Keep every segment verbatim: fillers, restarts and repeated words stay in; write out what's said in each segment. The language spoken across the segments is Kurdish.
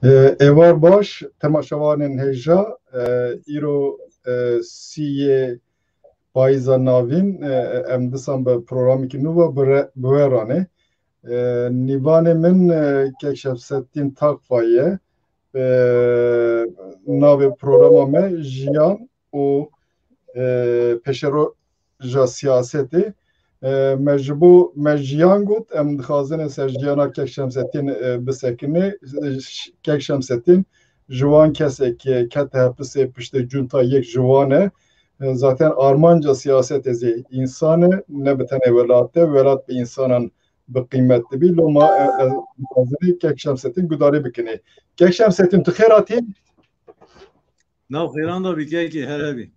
E, êvar baş, temaşevanên hêja, e, îro, e, sî yê payîza navîn, e, em disan bi programekî nû ve bi re-, bi we ranê. E, nîvanê min, e, kek Şemsettin Takfa ye. E, navê programa me Jiyan û, e, pêşeroja siyasetê. E, me ji bo me jiyan got, em dixwazin ser jiyana kek Şemsettin, e, bisekinê. E, ş-, kek Şemsettin ji wan kesek, e, kete hepisê piştê cunta yek ji wan e. E, zaten armanca siyasetê zî însan e, ne bi tenê welat e, welat bi însanan bi qîmet dibî. Loma, e, e, dixwazin kek Şemsettin gudarî bikinê. Kek Şemsettin, tu xêr hatî? Nav xêran de bî kekê, her hebî.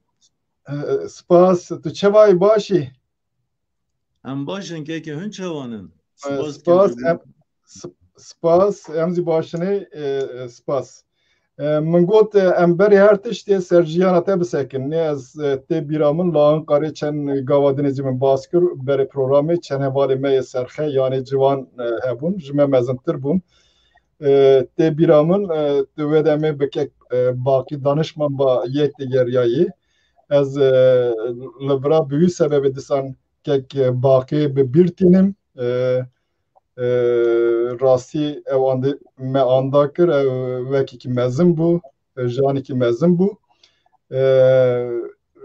E, e, spas, tu çawa yî, baş î? Em baş in kekê, hûn çawan in? E, spas, spas, em, sp-, spas, em zî baş in ê, e, e, spas. E, min got, e, em berê her tiştê ser jiyana te bisekin. Nê ez, e, tê bîra min, la Anqarê çend gava dinê zî min bas kir, berê programê çend hevalê me yê serxe, yanê ciwan, e, hebûn, ji me mezintir bûn. E, tê bîra min, e, tu wê demê bi kek, e, Baqî danişman ba yek digeriyayî. Ez, e, li vira bi wî sebebê disan kek, e, Baqî bi bîr tînim. E, e, rastî ew andi-, me anda kir, ew wekîkî mezin bû, e, janîkî mezin bû. E,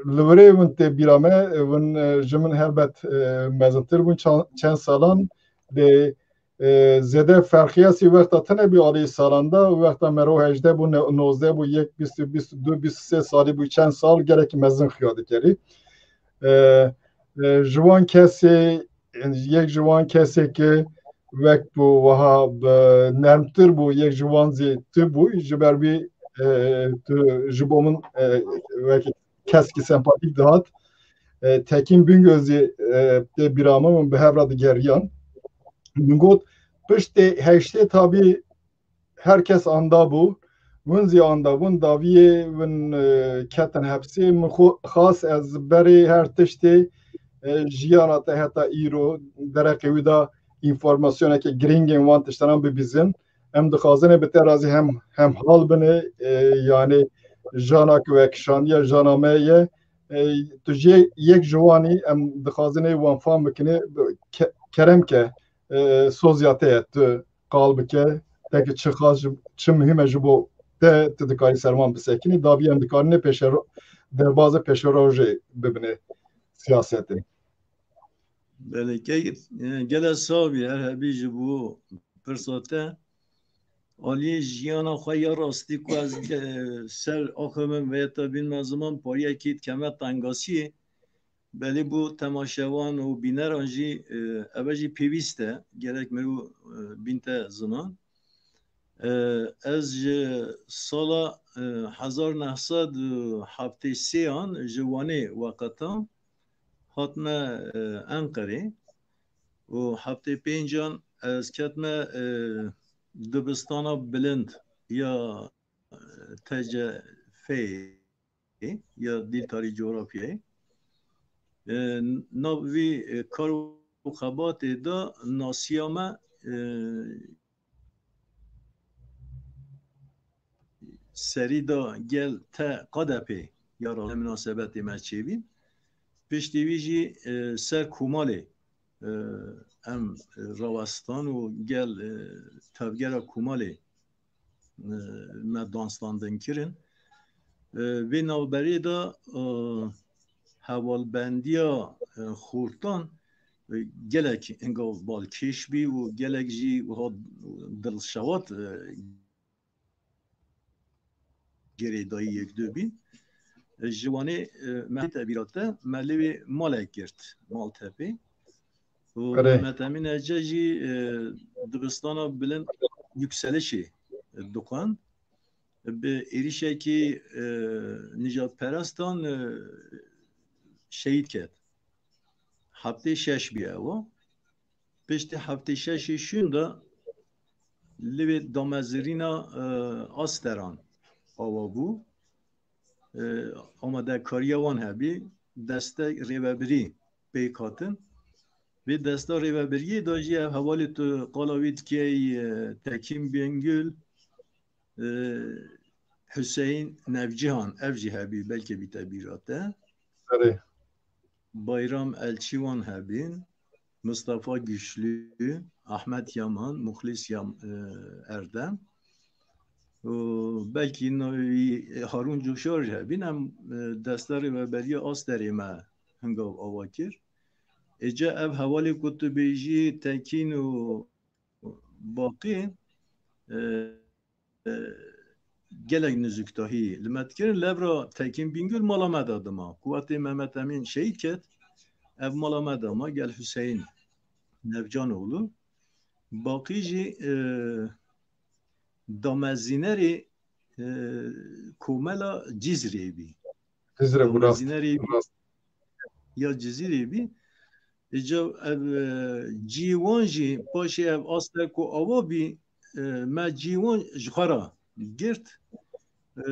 li virê win tê bîra me, e, win, e, ji min helbet, e, mezintir bûn çan-, çend salan. Lê, e, zêde ferqiyesî wexta tune bî alî salan de, wexta me ro hejdeh bû, ne-, nozdeh bû, yek bîst û, bîst û du, bîst û sê salî bû, çend sal gelekî mezin xuya dikerî. E, e, ji wan kesê, yek ji wan kesê ki wek tu wiha bi nermtir bû, yek ji wan zî tu bû, ji ber wî, e, tu ji bo min, e, wek keskî sempatîk dihat. E, Tekîn Bingöl zî, e, tê bîra min, hûn bi hev re digeriyan. Min got, piştê heştê tabî her kes anda bû. Win zî anda bûn, daviyê win, e, ketin hepsê. Min xwe xas ez berê her tiştê, e, jiyana te heta îro, dereqê wî de înformasyoneke girîngên wan tiştanan bibîzin. Em dixwazin ê bi te razî hem, hem hal binê, e, yanê jana ku we kişandiye, jana me ye. E, tu jê yek ji wan î, em dixwazin ê wan fam bikinê, ke-, kerem ke, e, soziya te ye, tu qal bike, teke çi xas ji, çi muhîm e ji bo te, tu dikarî ser wan bisekinî, davî em dikarin ê pêşero-, derbazê pêşerojê bibinê siyasetê. Belê, kek, e, gele sax bî, her hebî ji bo pirsa te. Aliyê jiyana xwe ya rastî ku ez, e, ser axivim veyeta bînme ziman pariyekî dikeme tengasiyê. Belê bo temaşevan û bîneran jî, e, ev jî pêwîst e. Gerek mirov, e, bînte ziman. E, ez ji sala, e, hezar neh sed û heftê sê an ji Wanê veqetam, hatime, e, Enqerê û heftê pênc an ez ketime, e, dibistana bilind ya, e, T C F'ê ya dîl tarî coğrafyayê. E, nav vî, e, kar û xebatê de nasiya me, e, serî de gel te K D P ya ra minasebetê me çêbî. Piştî wî jî, e, ser Komalê, e, em, e, rawestan û gel, e, tevgera Komalê, e, me danslandin kirin. E, vê navberê de, e, hevalbendiya, e, xortan, e, gelek inga balkêş bî û gelek jî wiha dilşewat, e, girêdayî yek du bîn. E, ji Wanê, e, me te bîra te, me lê wê malek girt, Maltepê. Û Erê. Mehmet Emîn Ece jî, e, dibistana bilind Yükselişê, e, dixwend. Bi êrişekî, e, nijadperestan, e, şehîd ket. Heftê şeş bî ew. Piştî heftê şeşê şûn de li wê damezirîna, e, Asteran ava bû. E, amadekariya wan hebî, destek rêvebirî pêk hatin. Vê desta rêvebiriyê de jî ev hevalê tu qala wî dikey, e, Tekîn Bingöl, E, Hüseyin Nevcihan, ev jî hebî, belkî bîte bîra te. Erê. Bayram Elçiwan hebîn, Mustafa Güçlü, Ahmet Yaman, Muxlis Yam-, e, Erdem. Û belkî no-, Harun Coşar jî hebîn, em, e, desta rêveberiya Asterê me hingav ava kir. Êca ev hevalê ku tu bêjî Tekîn û Baqî, e, e, gelek nizûktahî li me dikirin. Levra Tekîn Bingöl mala me de dima. Ku wextê Mehmet Emîn şehîd ket, ev mala me de ma gel Hüseyin Nevcanoğlu. Baqî jî, e, damezînerê, e, komela Cizrê bî. Cizre bu rast. Damezînerê bî. Ya Cizîrê bî. Îca ev, e, cî wan jî paşê ev Aster ku ava bî, e, me cî wan ji xwe re girt. E,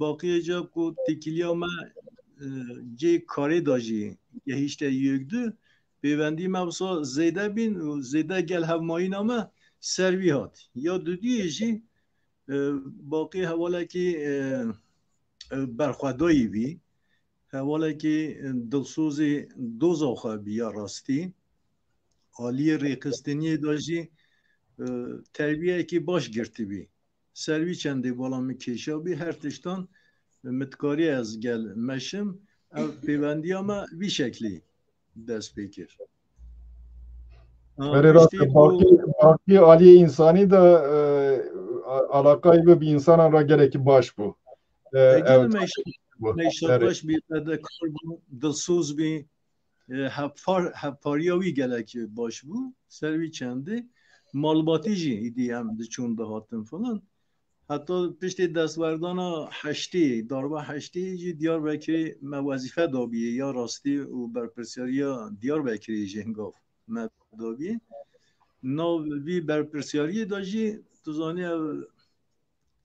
Baqiyê ca ku têkiliya me, e, cê karê de jî gehişte yek du, pêvendî me wisa zêde bîn û zêde gel hevmayîna me ser vî hat. Ya dudiyê jî, e, Baqî hevalekî, e, e, berxwedayî bî. Hevalekî dilsozî doza xwe bî ya rastî. Aliyê rêxistiniyê de jî, e, terbiyeyekî baş girtibî. Ser vî çendê bala min kêşa bî, her tiştan min dikarî ez gel meşim. Ev pêvendiya me vî şeklî dest pê kir. Ha, Erê rast piştî e, ku Baqî, Baqî aliyê însanî de, e, a-, alaqayî bi, bi însanan re gelekî baş bû. E, Egel ew meş-, bû. Erê. meşaqaş bî, fedekar bû, dilsoz bî, e, hevpar-, hevpariya wî gelek baş bû. Ser wî çendê malbatî jî îdî em diçûn dihatin filan. Heta piştê destwerdana heştê, darba heştê jî Diyarbekirê me wezîfe dabiyê, ya rastî û berpirsiyariya Diyarbekirê jî hingav me dabiyê. Nav vî berpirsiyariyê de jî tu zanî ev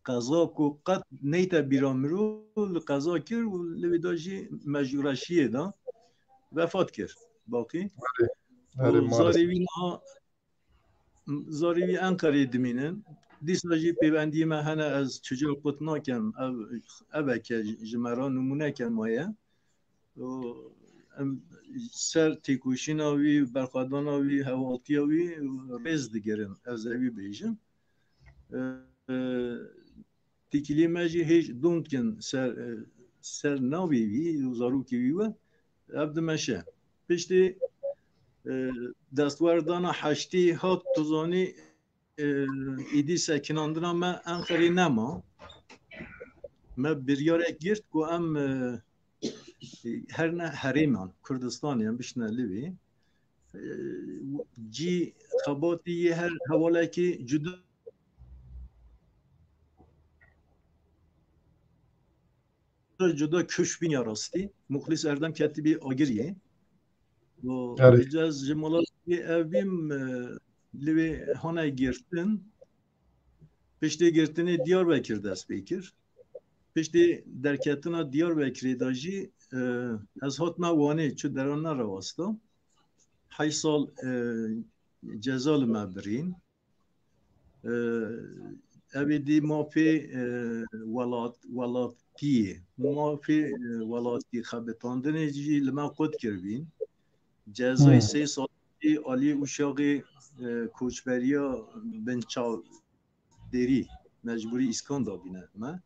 qeza ku qet neyte bîra mirov li qeza kir û li vê de jî mejûreşiyê de vefat kir. Baqî. Erê, erê, Û maalesef. zarê wî niha, zarê wî Enqerê dimînin. Dîsa jî pêvendiyê me hene, ez çica qut nakem. Ev, ev eke ji me re nimûneke maye. Û em ser têkoşîna wî, berxwedana wî, hevaltiya wî rêz digirin, ez ê wî bêjim. E, e, têkiliyê me jî hêj dûn dikin ser, e, ser navê wî û zarokê wî we, ev dimeşe. Piştî, e, destwerdana heştî hat, tu zanî, e, îdî sekinandina me Enqerê nema. Me biryarek girt ku em, e, her ne herêman Kurdistanê em bişine li vê. E, cî xebatî yê her hevalekî cuda cuda kuş bîn ya rastî. Muxlis Erdem ketibî Agiriyê. Û Erê. Îca ez ji mala wî ev bîm, e, li wê hane girtin. Piştê girtinê Diyarbekir dest pê kir. Piştê derketina Diyarbekirê de jî, e, ez hatime Wanê, çi deran nerawasta. Heyş sal, e, ceza li me birîn. E, ev êdî mafê, e, welat-, welatiyê, mafê, e, welatî xebitandinê jî li me qut kiribîn. Cezayê Hmm. sê salî aliyê uşaxê, e, koçberiya binçavdêrî, mecbûrî îskan dabîne me.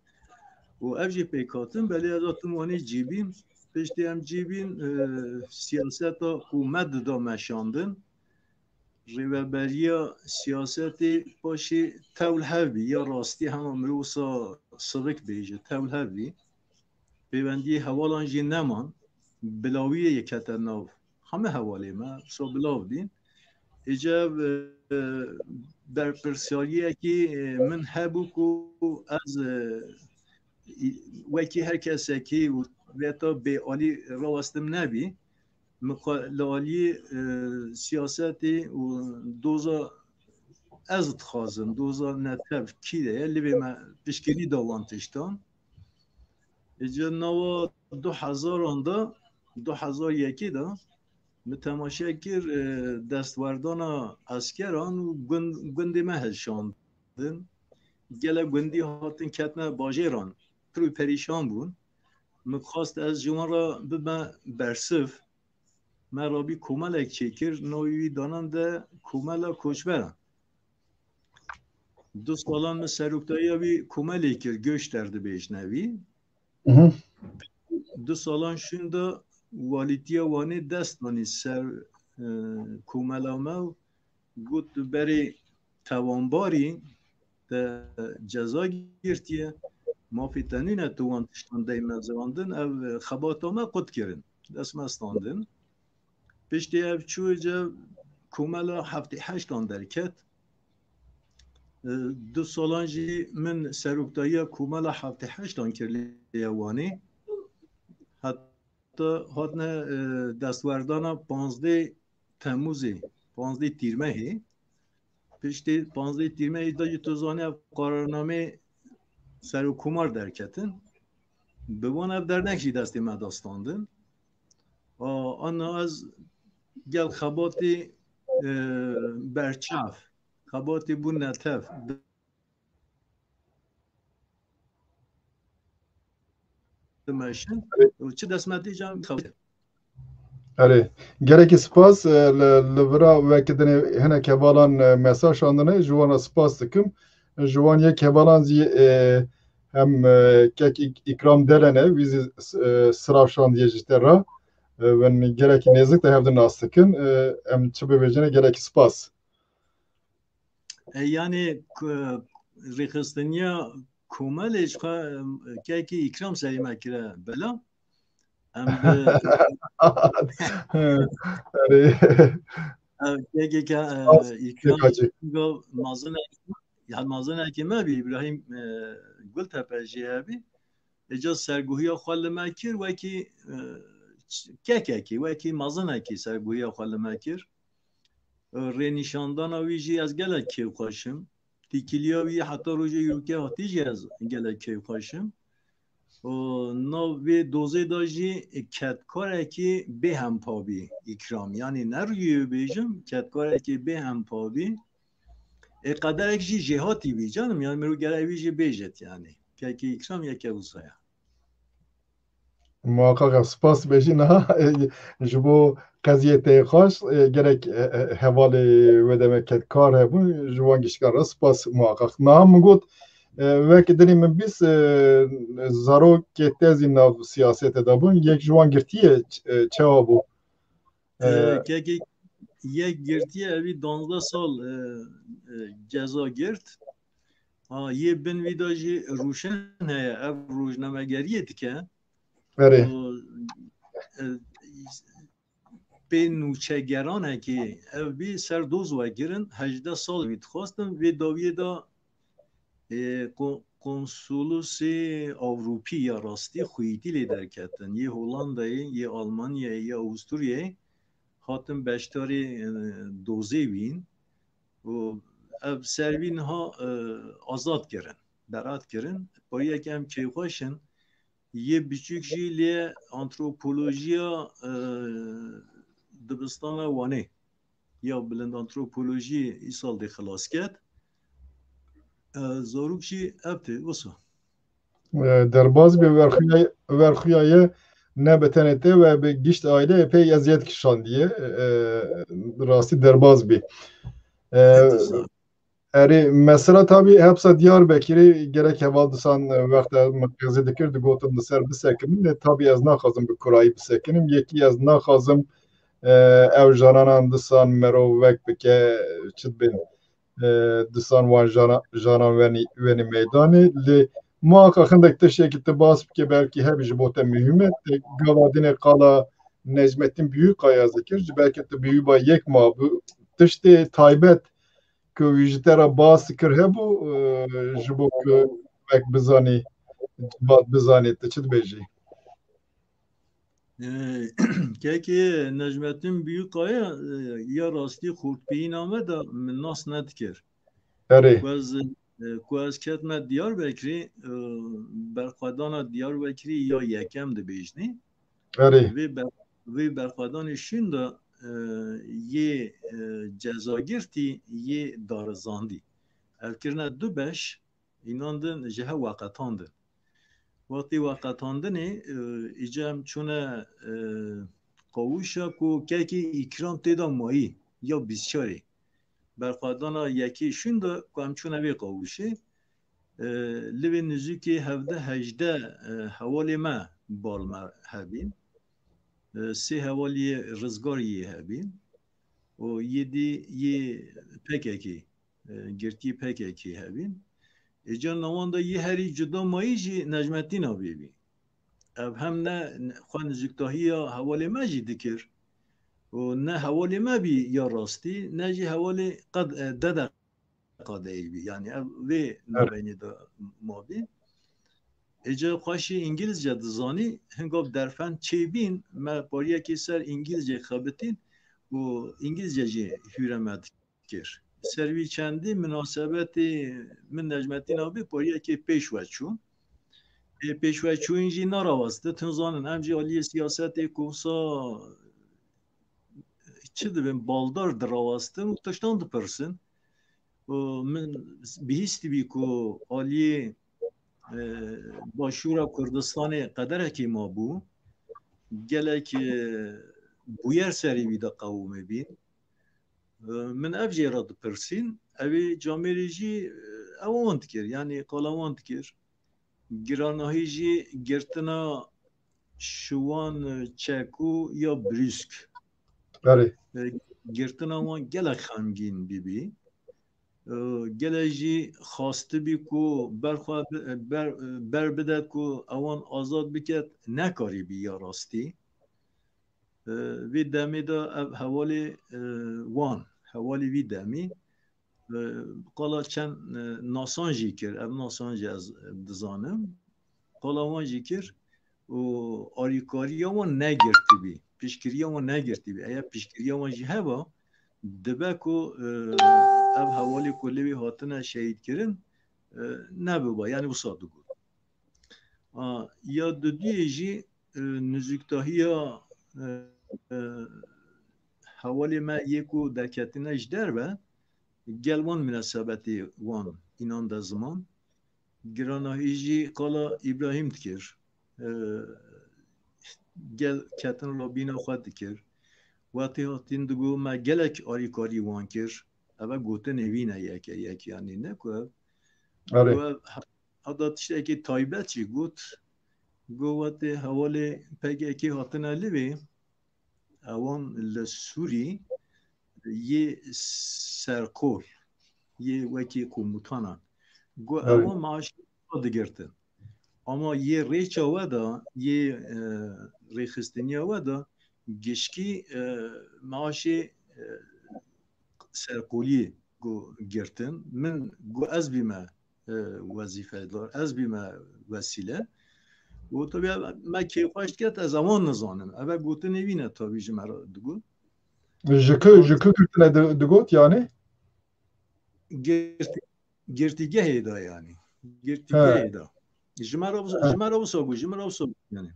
Û ev jî pêk hatin, belê ez hatim Wanê cîbîn. Piştî em cîbîn, e, siyaseta ku me dida meşandin, rêveberiya siyasetê paşê tewl hev bî, ya rastî hema mirov wisa sivik bêje, tewl hev bî. Pêvendiyê hevalan jî neman, bilawiyê yê kete nav hemî hevalê me, wisa bilav bîn. Îca, e, berpirsiyariyekî, e, min hebû ku ez, e, wekî her kesekî û veta bêalî rawestim nebî. Min xwe li aliyê, e, siyasetê û doza ez dixwazim, doza netew kî de ye, li vê me piştgirî da wan tiştan. Îca nava du hezaran de, du hezar yekê de min temaşe kir, e, destwerdana eskeran û gund-, gundê me hilşandin. gelek gundî hatin ketine bajêran, pir û perîşan bûn. Min xwest ez ji wan re bibime bersiv. Me rabî komelek çêkir, navê wî danan de Komela Koçberan. Du salan min seroktayiya wî komelê kir, Göçler dibêjne wî. Mhm. Du salan şûnda walîtiya Wanê dest danî ser, e, komela me û got, tu berê tewanbarî, te ceza girtiye, mafê te nîne tu wan tiştan dey me zewandin, ev xebata me qut kirin, dest me standin. Piştî ev çû ce komela heftê heştan derket. E, du salan jî min seroktayiya komela heftê heştan kir lê Wanê. Heta hatine, e, destwerdana panzdeh Temmuzê, panzdeh Tîrmehê. Piştî panzdeh Tîrmehê de jî tu zanî ev qararnameyê serokkomar derketin. Bi wan ev dernek jî destê me de standin. A, ana ez gel xebatê, e, berçav, xebatê bû netev dimeşin û çi destmetê can xebatê. Erê, gelekî spas, e, li, li vira wekî dinê hinek hevalan, e, mesaj şandine, ji wan re spas dikim. Ji wan yek hevalan zî, e, hem, e, kek Îk-, Îkram Delene, wî zî, e, sirav şandiye ji te re. E, bin gelekî nêzik de hevdin nas dikin. E, em çi bibêjine gelekî spas. E, yanî ku-, rêxistiniya komelê ji xwe, e, kekî Îkram serî me kire bela. Em bi Erê. Ev kekê ke, e, Spas, Îkram kekacı. Go mazinek, ya mazinekê me bî, Îbrahîm, e, Gultepe jî hebî. Êca serguhiya xwe li me kir, wekî, e, kekekî, wekî mazinekî serguhiya xwe li me kir. E, rênîşandana wî jî ez gelek kêfxweş im. Têkiliya wî heta roja îroke hatî jî ez gelek kêfxweş im. Û nav vê dozê de jî kedkarekî bêhempa bî Îkram. Yanî ne rûyê wê bêjim, kedkarekî bêhempa bî. Ê qederek jî jêhatî bî canim, yanî mirov gerek wî jî bêjit yanî. Kekê Îkram yeke wisa ye. Muhakkak spas bêjî niha, e, ji bo qeziyê te xweş, e, gerek, e, e, hevalê wê demê kedkar hebûn, ji wan gişkan re spas muhakkak. Niha min got, e, wek dinê min bîst, e, zarokê te zî nav siyasetê de bûn, yek ji wan girtiye, ç-, e, çawa bû? E, E, kekê yek girtiye, evî danzdeh sal, e, e, ceza girt. Ha, yê bin vî de jî Rûşen heye, ev rojnamegeriyê dike. Erê. Û, e, pê nûçegeranekê ev bî ser doz vegirin, hejdeh sal wî dixwestin, vê dawiyê de, e, ko-, konsolusê Ewropî ya rastî xwîtî lê derketin. Yê Holandayê, yê Almanyayê, yê Awisturyayê hatin beşdarê, e, dozê wîn. Û ev ser wî niha, e, azad kirin, berat kirin. Pariyek em kêfxweş in. Yê biçûk jî lê antropolojiya, e, dibistana Wanê ya bilind antropolojiyê îsal dê xilas ket. E, zarok jî ev tê, wisa. E, derbaz bê, werxuya-, werxuyaye ne bi tenê te we bi gişt aileyê pey eziyet kişandiye. E, rastî derbaz bî. E, Hepsi sağ ol. Erê, mesela tabî hepsa Diyarbekirê gerek heval disan, e, wexta min qezê dikir, digotin li ser bisekinin. Lê tabî ez naxwazim bi kurayî bisekinim. Yekî ez naxwazim, e, ew jananan disan merov wek bike, çi dibên, e, disan wan jana-, janan wenî, wenî meydanê. Lê muhakkak hindek tiştekî tu bas bike, belkî hebî ji bo te muhîm e. Te gava dinê qala Necmettin Büyükaya zikir, ji belkî tu bi wî ba yek ma bi tiştê taybet ku wî ji te re bas kir hebû, e, ji bo ku wek bizanî, civak bizanî, tu çi dibêjî? E, kekê Necmettin Büyükaya, e, ya rastî xurtbîyîna me de min nas nedikir. Erê. Ku ez, e, ku ez ketime Diyarbekirê, e, berxwedana Diyarbekirê ya yekem dibêjinê. Erê. Vê ber-, vê berxwedanê şûn de, e, yê, e, cezagirtî, yê darizandî. Ev kirine du beş, Înandin ji hev weqetandin. Wextî weqetandinê, e, îca em çûne, e, qawûşa ku kekê Îkram tê de mayî ya bîst çarê. Berxwedana yekê şûn de ku em çûne vê qawûşê, e, li vê nizîkê hevdeh hejdeh, e, hevalê me bal me hebîn. E, sê hevalî yê Rizgarî yê hebîn û yê dî yê P K K, e, girtî P K K hebîn. Êca nawan de yê herî cuda mayî jî Necmetîn abê bî. Ev hem ne xwe nizîktahiya hevalê me jî dikir û ne hevalê me bî ya rastî, ne jî hevalê qed, e, dede qadeyî bî. Yanî ev vê Evet. nabeynê de mabî. Êca xweşî îngilizce dizanî, hingav derfend çêbîn, me pariyekê ser îngilizce xebitîn û îngilizce jî hûre me dikir. Ser vî çendî minasebetê min Necmetîn abê pariyekê pêş we çû. Ê pêş we çûyîn jî narawestit. Hûn zanin, em jî aliyê siyasetê ku wisa çi dibin, baldar dirawestin û tiştan dipirsin. Û min bihîstibî ku aliyê, e, Başûra Kurdistanê qederekê mabû. Gelek, e, bûyer serê wî de qewimî bîn. E, min ev jê re dipirsîn, ew ê camêrê jî, e, ew wan dikir, yanî qala wan dikir. Giranahî jî girtina şiwan, e, çekû ya brîsk. Erê. E, girtina wan gelek xemgîn bibî. E, gelek jî xwestibî ku berxwe bi-, ber, ber bide ku ewan azad biket, nekarîbî ya rastî. E, vê demê de ev hevalê, e, wan, hevalê vî demî, e, qala çend, e, nasan jî kir. Ev nasan jî ez dizanim. Qala wan jî kir û alîkariya wan negirtibî, piştgiriya wan negirtibî. Eya piştgiriya wan jî heba, dibe ku, e, ev hevalê ku li wê hatine şehîdkirin, e, nebiba. Yanî wisa digot. A, ya duduyê jî, e, nizîktahiya, e, e, hevalê me yê ku derketine ji derve, gel wan minasebetê wan înan de ziman. Giranahî jî qala Îbrahîm dikir. E, gel ketin rabîna xwe dikir. Wextê hatîn digo me gelek alîkarî wan kir. Eve gotinê wî ne yeke yek, yanî ne ku ev. Erê. Ku ev he-, heta tiştekî taybet jî got. Got wextê hevalê P K K hatine li vê, ewan li Sûrî yê serkol, yê wekî komutanan. Got Evet. ewan maaş digirtin. Ama yê rêça we de, yê, e, rêxistiniya we de gişkî, e, maaşê, e, serkoliyê got girtin. Min got ez bîme, e, wezîfedar, ez bîme wesîle. Û tabii me kêfxweş diket, ez ewan nizanim. Eve gotinê wî ne tabii ji me re digot. Ji ku, ji ku girtine di-, digot yani? Girt-, girtîgehê de yani. Girtîgehê de. Ji me re wisa, ji me re wisa got, ji me re wisa got yani.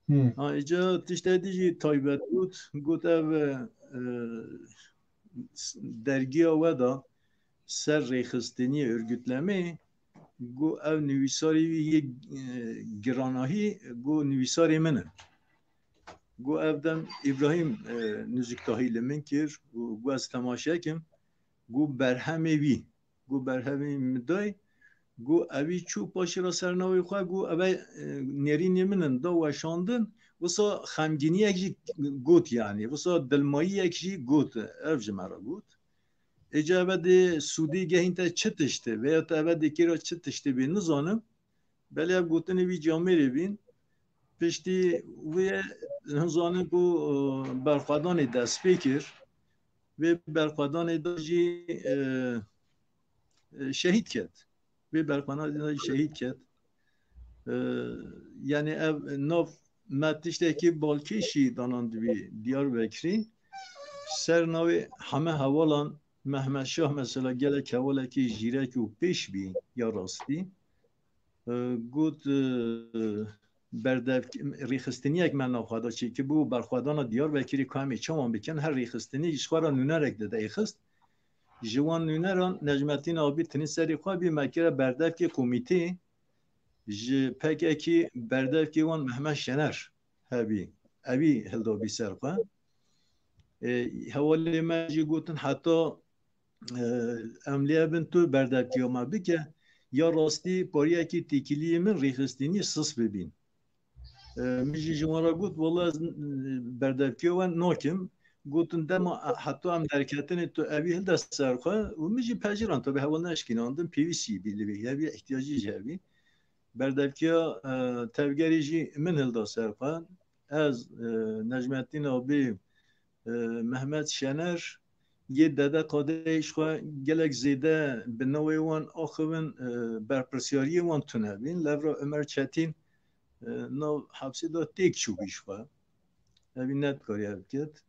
Hmm. Ha, îca tiştê dî jî taybet got, got ev, e, dergiya we de ser rêxistiniyê, örgütlemê, got ev nivîsarê wî yê, e, giranahî, got nivîsarê min in. Got ev dem Îbrahîm, e, nizîktahî li min kir û got ez temaşe kim, got berhemê wî, got berhemê min day, got evî çû paşê re ser navê xwe, got eve, e, nêrînê min in, da weşandin, wisa xemgîniyek jî got yani, wisa dilmayiyek jî got, ev ji me re got. Êca eve dê sûdê gehîn te çi tişt e, veya te eve dê kêra çi tiştê bê nizanim. Belê ev gotinê wî camêrê bîn. Piştî wê nizanin ku, e, berxwedanê dest pê kir. Vê berxwedanê de jî, e, e, şehîd ket. Vê berxwedanê de jî şehîd ket. E, yani ev nav me tiştekî balkêşî danandibî Diyarbekirî. Ser navê heme hevalan Mehmet Şah mesela gelek hevalekî jîrek û pêş bî ya rastî. E, got, e, berdev, rêxistiniyek me navxwe da çêkiribû, berxwedana Diyarbekirê ku em ê çawan bikin, her rêxistinî ji xwe re nûnerek dide êxist. Ji wan nûneran Necmettin Abî tinî serê xwe bî, me kire berdevkê komîtê, ji P K K berdevkê wan Mehmet Şener hebî. Evî hildabî ser xwe. E, hevalê me jî gotin heta, e, em lê bin tu berdevkiya me bike, ya rastî pariyekî têkiliyê min rêxistinî sis bibîn. E, min jî ji wan re got, wela ez, e, berdevkiya we nakim. Gotin dema, e, heta em derketinê tu evî hilde ser xwe û min jî pejirand, tabi heval neşkînandin, pêwîstî bî li vê, hebî ihtiyacî jî hebî. Berdevkiya, e, tevgerê jî min hilda ser xwe. Ez, e, Necmettin Abî, e, Mehmet Şener, yê Dede Qadeyê ji xwe gelek zêde bi navê wan axivin, e, berpirsyariyê wan tune bîn. Levra Ömer Çetin, e, nav hepsê de têk çûbî ji xwe. Evî nedikarî ev biket.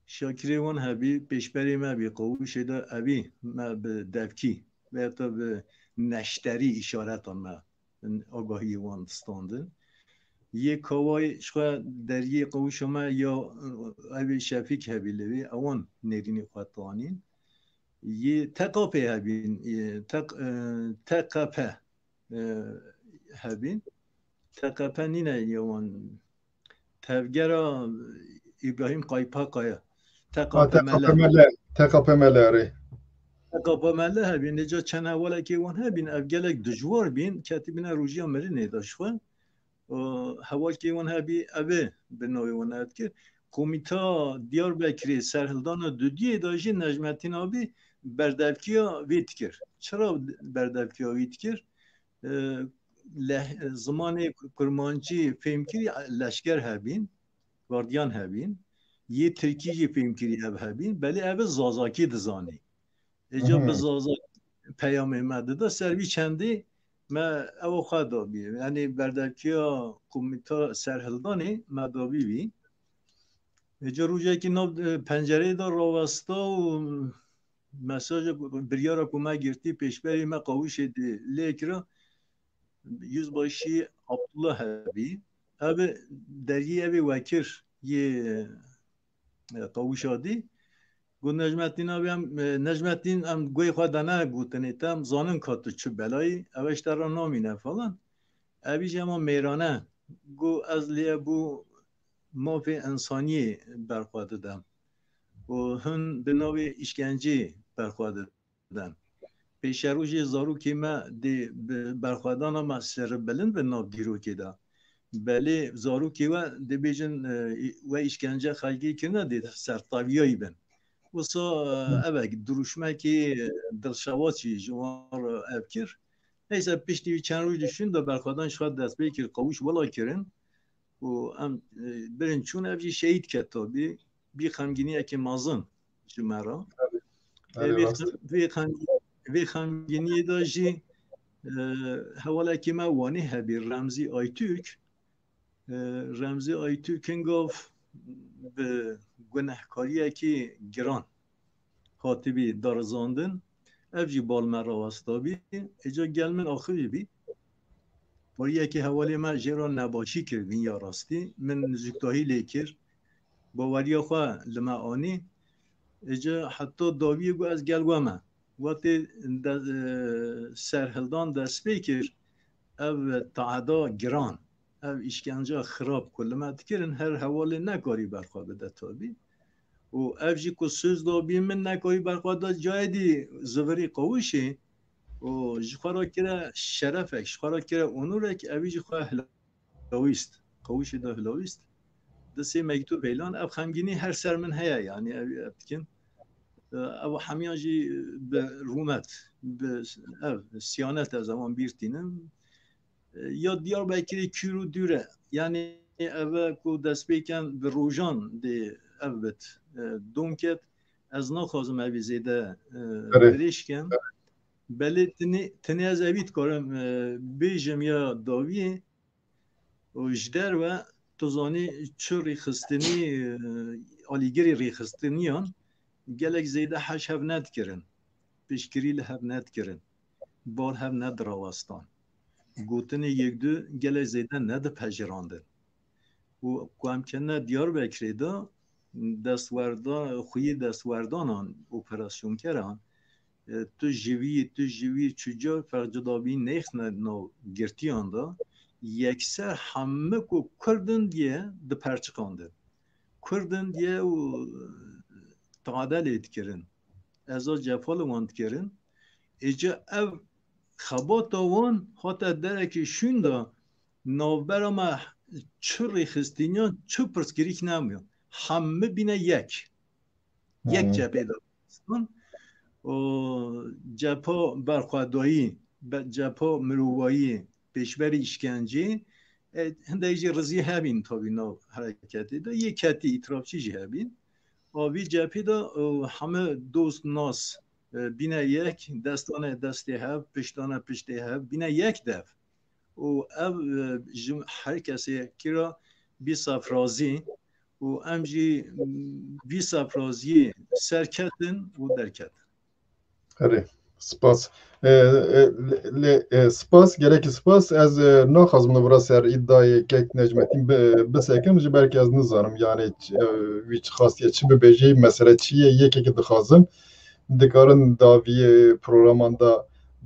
Şakirê wan hebî, pêşberê me bî, qawûşê de evî me bi devkî veya bi neşterî îşaretan me agahiyê wan distandin. Yê Kawayê ji xwe deriyê qawûşa me ya evê Şefîk hebî li vê, ewan nêrînê xwe tanîn. Yê T K P hebîn, yê T-, e, T K P, e, hebîn. T K P nîne yewan. Tevgera Îbrahîm Kaypakaya. Ha, T K P M L. T K P M L. T K P M L, erê. T K P M L hebîn, lê ca çend hevalekê wan hebîn, ev gelek dijwar bîn, ketibîne rojiya mirinê de ji xwe. Û hevalkê wan hebî, ev ê bi navê wan dikir. Komîta Diyarbekirê serhildana dudiyê de jî Necmettin Abî berdevkiya vî dikir. Çira berdevkiya vî dikir? E, leh-, zimanê kurmancî fêhm kirî leşker hebîn, gardiyan hebîn, yê tirkî jî fêhm kirî ev hebîn, belê ev zazakî dizanî. Êca bi Hı hı. Zaza peyamê me dida, ser vî çendî me ew xwe dabî. Yanî berdevkiya komîta serhildanê me dabî vî. Êca rojekî nav, e, pencereyê de rawesta û mesaja ku, biryara ku me girtî pêşberî me qawişê dê lê kira, Yüzbaşı Abdullah hebî. Ev deriyê evê wekir yê, e, qawişa dî. Got Necmettin abi em, e, Necmettin em guhê xwe de ne gotinê te, em zanin ka tu çi belayî, ev ji te re namîne falan. Evî jî hema mêrane got ez lê bû mafê însaniyê berxwe didem. Û hûn bi navê îşkencê berxwe didem. Pêşerojê zarokê me dê bi berxwedana me serbilind bin nav dîrokê de. Belê zarokê we dibêjin, e, we îşkence xelkê kirine dê serteviyayî bin. Wisa, e, Hı. Evek dirûşmekî dilşewatî ji wan re ev kir. Neyse piştî wî çend roj dişûn de berxwedan ji xwe dest pê kir, qawûş wela kirin. Û em, e, birin çûn ev jî şehîd ket tabî. Bî xemgîniyekê mezin ji me re. Erê, Ê, vê rast. Xem-, vê xem-, vê xemgîniyê de jî, e, hevalekî me Wanî hebî, Remzî Aytürk. E, Remzî Aytürk'in gav bi gunehkariyekî giran hatibî darizandin. Ev jî bal me rawestabî. Êca gel min axivî bî. Pariyekî hevalê me jê re nebaşî kir, vînya rastî. Min nizûktahî lê kir. Baweriya xwe li me anî. Êca heta dawiyê got ez gel we me. Wextê de, e, serhildan dest pê kir, ev taheda giran, ev îşkenca xirab ku li me dikirin, her hevalê nekarî berxwe bide tabî. Û ev jî ku söz dabî min nekarî berxwe da, cayê dî zivirî qawişê û ji xwe re kire şerefek, ji xwe re kire onurek, evî jî xwe hilawîst. Qawişê de hilawîst. Di sê mektûb heylan, ev xemgînî her ser min heye, yanî ev, ev dikin. Ev hemiyan jî bi rûmet, bi ev siyanet ez ewan bîr tînim. Ya Diyarbekirê kûr û dûr e. Yanî ev e ku destpêken bi rojan dê ev bit, e, dom ket. Ez naxwazim evî zêde, e, Erê. Dirêj kem. Erê. Belê tinê, tinê ez evî dikarim, e, bêjim ya dawiyê. Û ji derve tu zanî çi rêxistinî, e, alîgirî rêxistiniyan gelek zêde heş hev nedikirin, piştgirî li hev nedikirin, bal hev nedirawestan. Gotinê yek du gelek zêde nedipejirandin. Û ku em ketine Diyarbekirê de destwerda-, xweyê destwerdanan, operasyon keran, e, tu jivî, tu jivî çuca ferq cudabî nêxne nav girtiyan de, yekser heme ku Kurd in diye diperçiqandin. Kurd in diye û tade lê dikirin. Eza cefa li wan dikirin. Êca ev xebata wan hate derekê şûn de navbera me çi rêxistiniyan, çi pirsgirîk nemayan. Heme bîne yek. Yek Hmm. cephê de. O cepha berxwedayî, be-, cepha mirovayî, pêşberî îşkencê, e, hindek jî rizî hebîn tabî nav hereketê de. Yê ketî îtirafçî jî hebîn. A vî cephê de, e, heme dost nas, e, bîne yek, dest dane destê hev, pişt dane piştê hev, bîne yek dev. Û ev, e, ji her kesê kira bî sefrazî û em jî, m, vî sefraziyê serketin û derketin. Erê, spas. E, e, lê, lê, e, spas, gelekî spas. Ez, e, naxwazim li vira ser îdayê kek Necmetîn bi-, bisekim, ji ber ku ez nizanim, yani, ç-, e, wî çi xastiye, çi bibêjî, mesele çi ye, yekekî dixwazim. Dikarin dawiyê programan de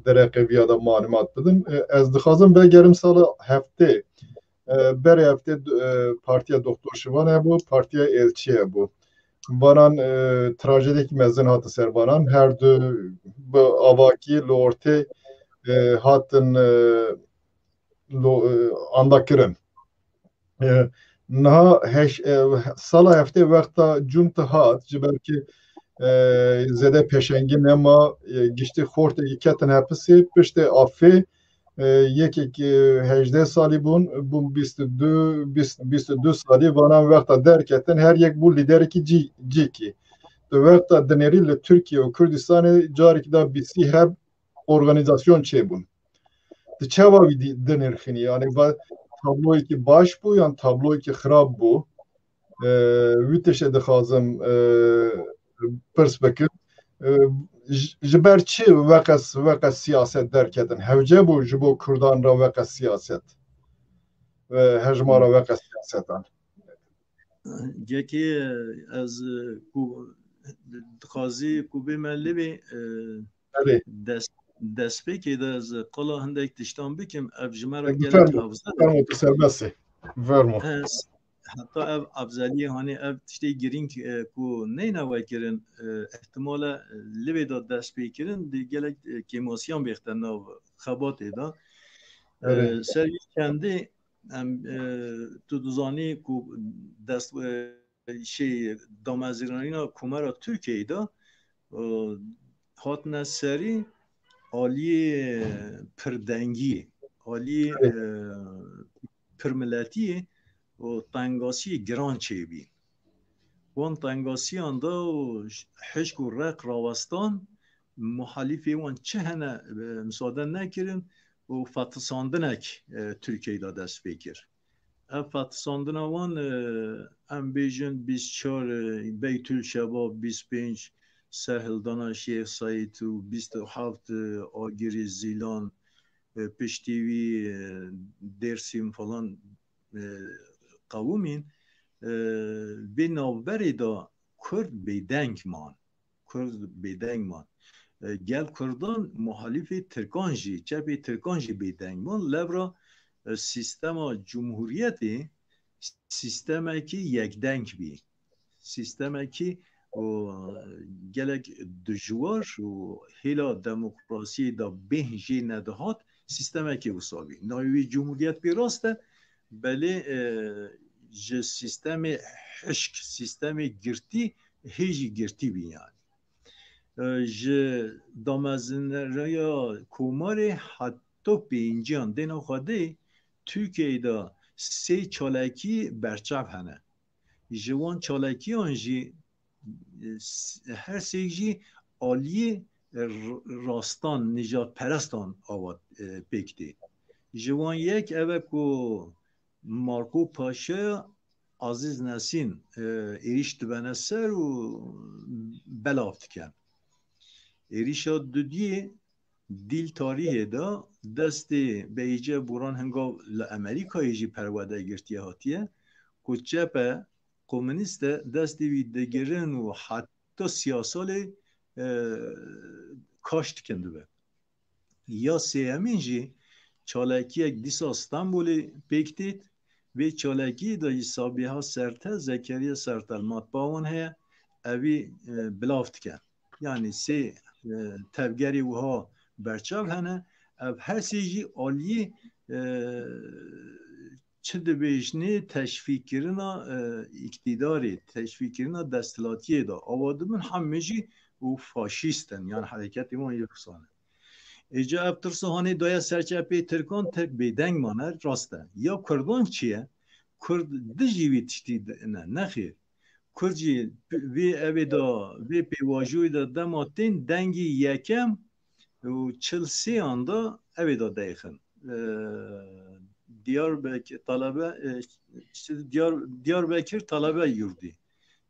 dereqê viya de malumat bidin. E, ez dixwazim vegerim sala heftê. E, berê heftê, e, partiya Doktor Şivan hebû, partiya Elçî hebû. Vanan, e, trajedekî mezin hate ser vanan. Her du bi avakî li ortê, e, hatin, e, lo-, e, anda kirin. E, niha heş-, e, sala heftê wexta cumte hat, ji ber ki, e, zêde pêşengî nema, e, giştî xortekî ketin hepisê, piştê afê, e, yekek, e, hejdeh salî bûn, bûn bîst û du, bîst, bîst û du salî, vanan wexta derketin, her yek bû lîderekî cî-, cîkî. Tu wexta dinêrî li Tirkiye û Kurdistanê carekî da bîstî heb organîzasyon çêbûn. Tu çawa wî dî-, dinirxînî? Yani va tabloyekî baş bû yan tabloyekî xirab bû? E, wî tiştê dixwazim, e, pirs bikim. E, ji, ji ber çi weqes, weqes siyaset derketin? Hewce bû ji bo Kurdan re weqes siyaset? E, hejmara weqes siyasetan. Yekê ez, e, ku dixwazî ku bê me lê bê, e, Erê. des-, destpêkê de ez qala hindek tiştan bikim, ev ji me re E, gelek bifermo, hafze bifermo, tu serbest î. Bifermo. He, s-, heta ev afzeliyê, hani ev tiştê girîng, e, ku neyne vekirin, e, ihtimale, e, li vê de dest pê kirin, di gelek, e, kêmasiyan bêxte nav xebatê de. E, Erê. Ser wî kendê em, e, tu dizanî ku dest, e, şey, damezrînîna Komara Tirkiyeyê de, e, hatine serî aliyê pirdengî, aliyê, e, pirmiletiyê û tengasiyê giran çêbî. Wan tengasiyan de û hişk û req rawestan, muhalîfê wan çi hene, e, misade nekirin û fetisandinek, e, Tirkiyeyê de dest pê kir. Ev fetisandina wan, e, em bêjin bîst çar, e, Beytül Şebab, bîst pênc serhildana Şêx Seîd û bîst û heft, e, Agirî Zîlan, e, piştî wî, e, Dêrsim falan, e, qewimîn, e, vê navberê de Kurd bêdeng man. Kurd bêdeng man. E, gel Kurdan muhalîfê Tirkan jî, çepê Tirkan jî bêdeng man. Levra, e, sîstema cumhuriyetê sîstemekî yekdeng bî. Sîstemekî û gelek dijwar û hêla demokrasiyê de bêhn jê nedihat, sîstemekî wisa bî. Navê wî cumhuriyet bê rast e, belê, e, ji sîstemê hişk, sîstemê girtî, hê jî girtî bî yani. E, ji damezinreya komarê heta pênciyan dêna Xwedê Tirkiyeyê de sê çalakî berçav hene. Ji wan çalakiyan jî, e, s-, her sê jî aliyê r-, rastan, nijadperestan ava, e, pêk tê. Ji wan yek ev e ku Marco Paşa Aziz Nesin, e, êrîş dibene ser û belav dikin. Êrîşa dudiyê dîl tarîhê de destê Beyîce Boran Hingav li Amerîkayê jî perwerde girtiye hatiye ku çepe komûnîst e destê wî digirin û heta siyasalê, e, kaş dikin dibe. Ya sêyemîn jî çalakiyek dîsa Stenbolê pêk têt. Vê çalakiyê de jî Sabiha Sertel, Zekeriya Sertel matbawan heye, evî, e, bilav dikin. Yanî sê, e, tevgerê wiha berçav hene. Ev her sê jî aliyê, e, çi dibêjinê teşvîkkirina, e, îktîdarê, teşvîkkirina desthilatiyê de. Awa dibin hemî jî û faşîst in, yan hereketê wan yeksan e. Êca ev tirsa hanê daye ser çepê Tirkan, Tirk bêdeng mane, rast e. Ya Kurdan çi ye? Kurd dijî vî tiştî de ne, nexêr. Kurd jî vê evê de, vê pêvajoyê de dema tên dengê yekem û çil sêyan de evê de deyxin. Ee, Diyarbekir talebe, e, işte Diyar-, Diyarbekir talebe yurdî.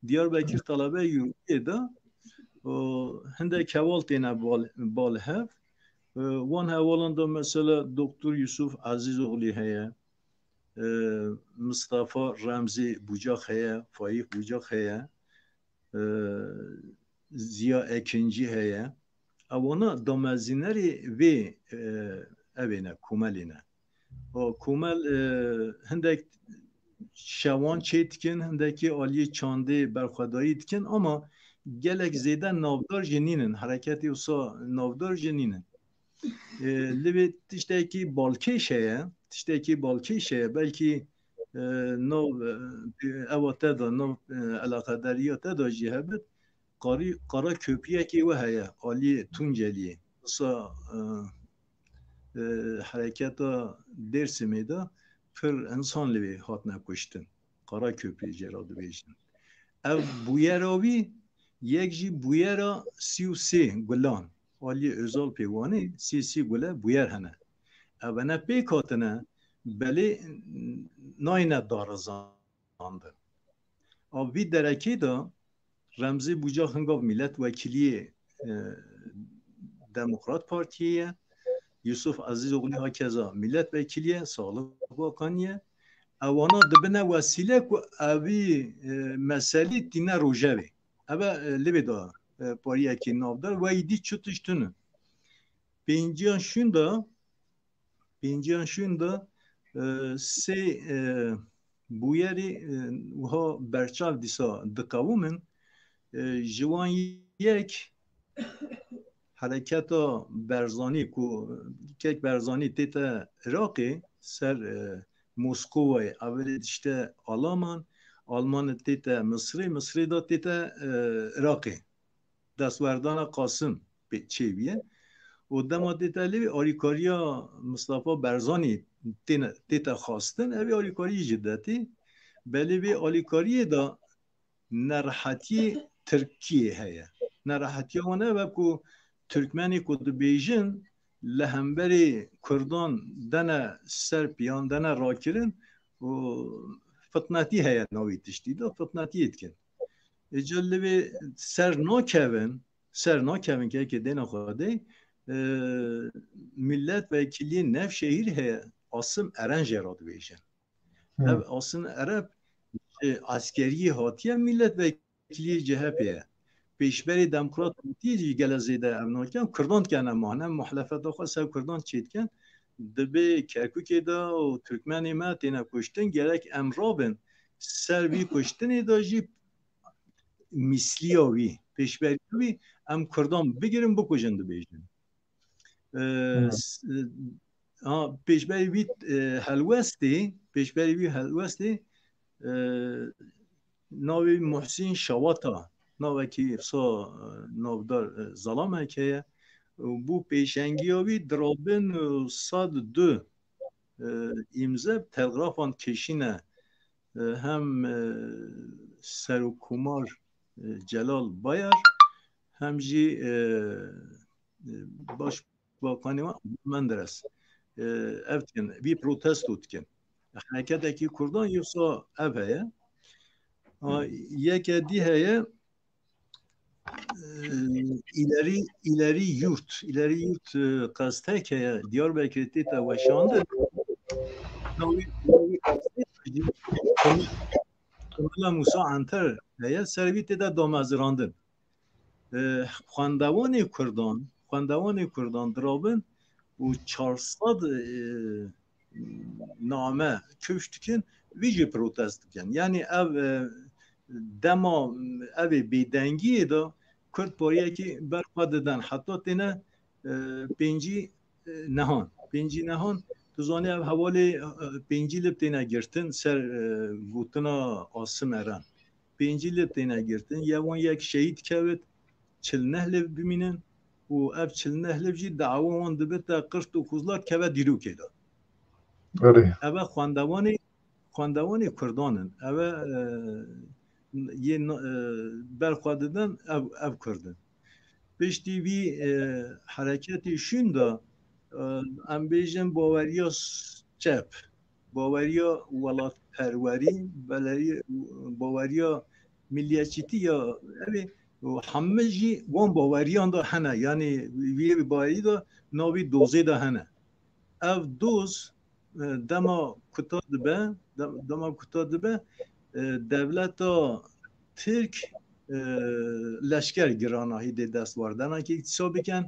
Diyarbekir talebe yurdiyê de û hindek heval têne bal, bal hev. Ee, wan hevalan de mesela Doktor Yusuf Azîzoglî heye. Ee, Mistefa Remzî Bucak heye, Faîq Bucak heye. Ee, Ziya Ekincî heye. Ewana damezînerê vê, e, evê ne, komelê ne. O komel, e, hindek şewan çê dikin, hindekî aliyê çandê berxwedayî dikin, ama gelek zêde navdar jî nînin. Hereketê wisa navdar jî nînin. E, li vê tiştekî balkêş heye, tiştekî balkêş heye, belkî, e, nav, e, ewa te de, nav, e, eleqedariya te de jî hebit, qarî-, qara köprüyekê we heye, aliyê Tunceliyê. Wisa, e, e, hereketa Dêrsimê de pir insan li vê hatine kuştin. Qara köprüyê jê re dibêjin. Ev bûyera wî yek jî bûyera sî û sê gulan. Aliyê Özal pê wanê sî sî gule bûyer hene. Evene pêk hatine, belê nayne darizandin. A vî derekê de Remzî Bucak hingav milletvekiliyê, e, Demokrat Partiyê ye. Yusuf Azîzoglî hakeza milletvekilî ye, Sağlık Bakanı ye. Ewana dibine wesîle ku evî, e, meselî tîne rojevê. Eve, e, li vê de, e, pariyekî navdar, weyî dî çi tişt tune. Pênciyan şûn de, pênciyan şûn de, e, sê, e, bûyerî, e, wiha berçav dîsa diqewimin. E, ji wan yek hereketa Berzanî ku kek Berzanî tête Iraqê ser, e, Moskowayê, evelê dişte Alaman, Alman tête Misrê, Misrê de tête, e, Iraqê. Destwerdana Qasim pê-, çêbûye. Û dema tête lê alîkariya Mistefa Berzanî têne-, tête xwestin, ev ê alîkarî ji detê. Belê vê alîkariyê de nerehetiyê Tirkiyê heye. Nerehetiya wan ev e ku Tirkmenê ku dibêjin li hemberê Kurdan dene ser piyan, dene rakirin û fitnetî heye navê tiştî de, fitnetiyê dikin. Êca li vê ser nakevin, ser nakevin kekê dêna Xwedê, e, milletvekiliyê Nevşehîr heye, Asim Eren jê re dibêjin. Hı. Ev Asim Eren ji eskeriyê hatiye, milletvekiliyê C H P ye. Pêşberê Demokrat Partiyê jî gele zêde ev nakin, Kurdan dikene mane, muhalefeta xwe ser Kurdan çêdikin. Dibê Kerkûkê de û Tirkmenê me têne kuştin, gerek em rabin ser vî kuştinê de jî mîsliya wî, pêşberiya wî, em Kurdan bigirin, bikujin dibêjin. E, Hı. s-, ha, pêşberî wî, e, helwestê, pêşberî wî helwestê, e, navê Muhsîn Şawata, navekî wisa, e, navdar, e, zalamek heye. Û bû pêşengiya wî dirabin, e, sed du, e, îmze bi telgrafan kişîne, e, hem, e, Serokkomar, e, Celal Bayar, hem jî, e, e, Başbakanê wan Menderes. E, ev dikin, vî protesto dikin. Hereketekî Kurdan yoksa ev heye. Ha, yeke dî heye, e, ileri, ileri yurt, ileri yurt, e, qestek heye, Diyarbekirê tête weşandin. Navê, navê qestek Komela Musa Anter heye, ser vî tête damezirandin. E, xwendevanê Kurdan, xwendevanê Kurdan dirabin û çar sed, e, name kifş dikin, vî jî protest dikin. Yanî ev, e, dema evê bêdengiyê de Kurd pariyekî ber xwe didin. Heta têne, e, pêncî, e, nehan. Pêncî nehan, tu zanî ev hevalê, e, pêncî lib têne girtin ser, e, gotina Asim Eren. Pêncî lib têne girtin. Ya wan yek şehîd kevit, çil neh lib bimînin û ev çil neh lib jî dawa wan dibite qirt û kuzlar keve dîrokê de. Erê. Eve xwendevanê, xwendevanê Kurdan in. Eve, e, yê na-, e, ber xwe didin, ev, ev Kurd in. Piştî vî, e, hereketê şûn de, e, em bêjin baweriya s-, çep, baweriya welatperwerî, belerî-, baweriya milliyetçîtî ya, evê, û hemî jî wan baweriyan de hene. Yanî vî bawerî de navî dozê de hene. Ev doz, e, dema kuta dibe, de-, dema kuta dibe, e, dewleta Tirk, e, leşker girana hîdê dest war. Dena ki îtîsa bikin,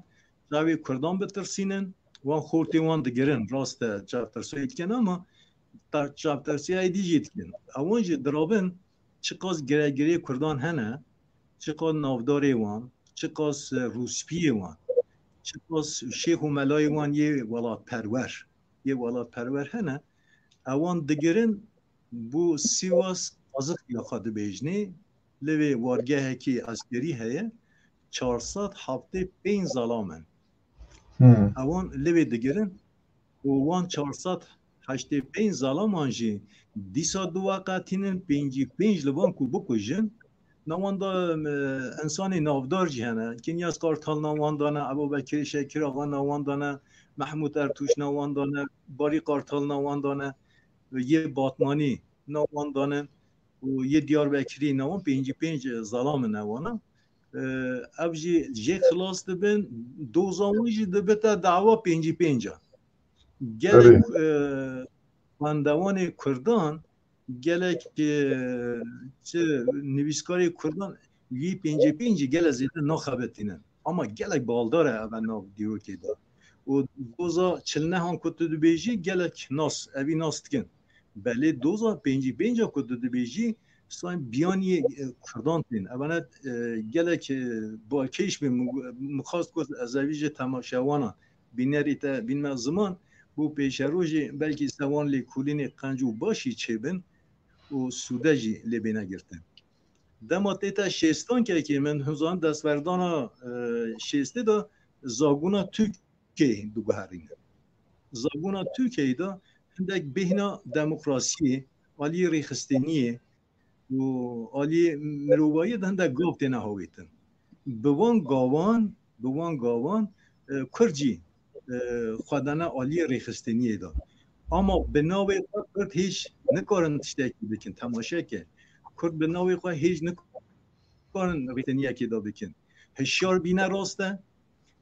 çavê Kurdan bitirsînin, wan xortê wan digirin. Rast e, çavtirsoyê dikin ama ta-, çavtirsoyê dî jî dikin. Ewan jî dirabin çiqas giregirê Kurdan hene, çiqas navdarê wan, çiqas, e, rûspiyê wan, çiqas şêx û melayê wan yê welatperwer, yê welatperwer hene, ewan digirin bo Sîwas Qazixliya xwe dibêjnê, li vê wargehekî eskerî heye, çar sed heftê pênc zelam in. Hmm. Ewan li vê digirin û wan çar sed heştê pênc zalaman jî dîsa duveqetînin, pêncî pênc li van ku bikujin, nav wan de, e, insanê navdar jî hene. Kinyas Kartal nav wan de ne, Ebubekirê Şekiraxa nav wan de ne, Mehmûd Ertûş nav wan de ne, Barî Kartal nav wan de ne, yê Batmanî nav wan de ne û yê Diyarbekirî nav wan, pêncî pênc zelam in ewana. E, ev jî jê xilas dibin, doza wan jî dibite dawa pêncî pênc a. Gelek, Erê. e, xwendevanê Kurdan, gelek, e, çi nivîskarê Kurdan, wî pêncî pêncî gelek zêde naxebitînin. Ama gelek baldar e eve nav dîrokê de. Û doza çil nehan ku tu dibêjî, gelek nas, evî nas dikin. Belê doza pêncî pênc a ku tu dibêjî, sanki biyaniyê, e, Kurdan tên. Evane, e, gelek, e, balkêş bê, min, min xwest ku ez evî ji temaşewana, bînerî te bînme ziman, bo pêşerojê belkî se wan lêkolînê qenc û başî çêbin û sûde jî lê bêne girtin. Dema tê te şêstan kekê min, hûn zanin destverdana, e, şêstê de zagona Tirkiyeyê diguherîne. Zagona Tirkiyeyê de hindek bêhna demokrasiyê, aliyê rêxistiniyê û aliyê mirovahiyê de hindek gav têne hawêtin. Bi wan gavan, bi wan gavan, e, Kurd jî, e, xwe dane aliyê rêxistiniyê de. Ama bi navê xwe Kurd hêj nikarin tiştekî bikin. Temaşe ke. Kurd bi navê xwe hêj nikarin rêxistiniyekê de bikin. Hişyar bîne rast e.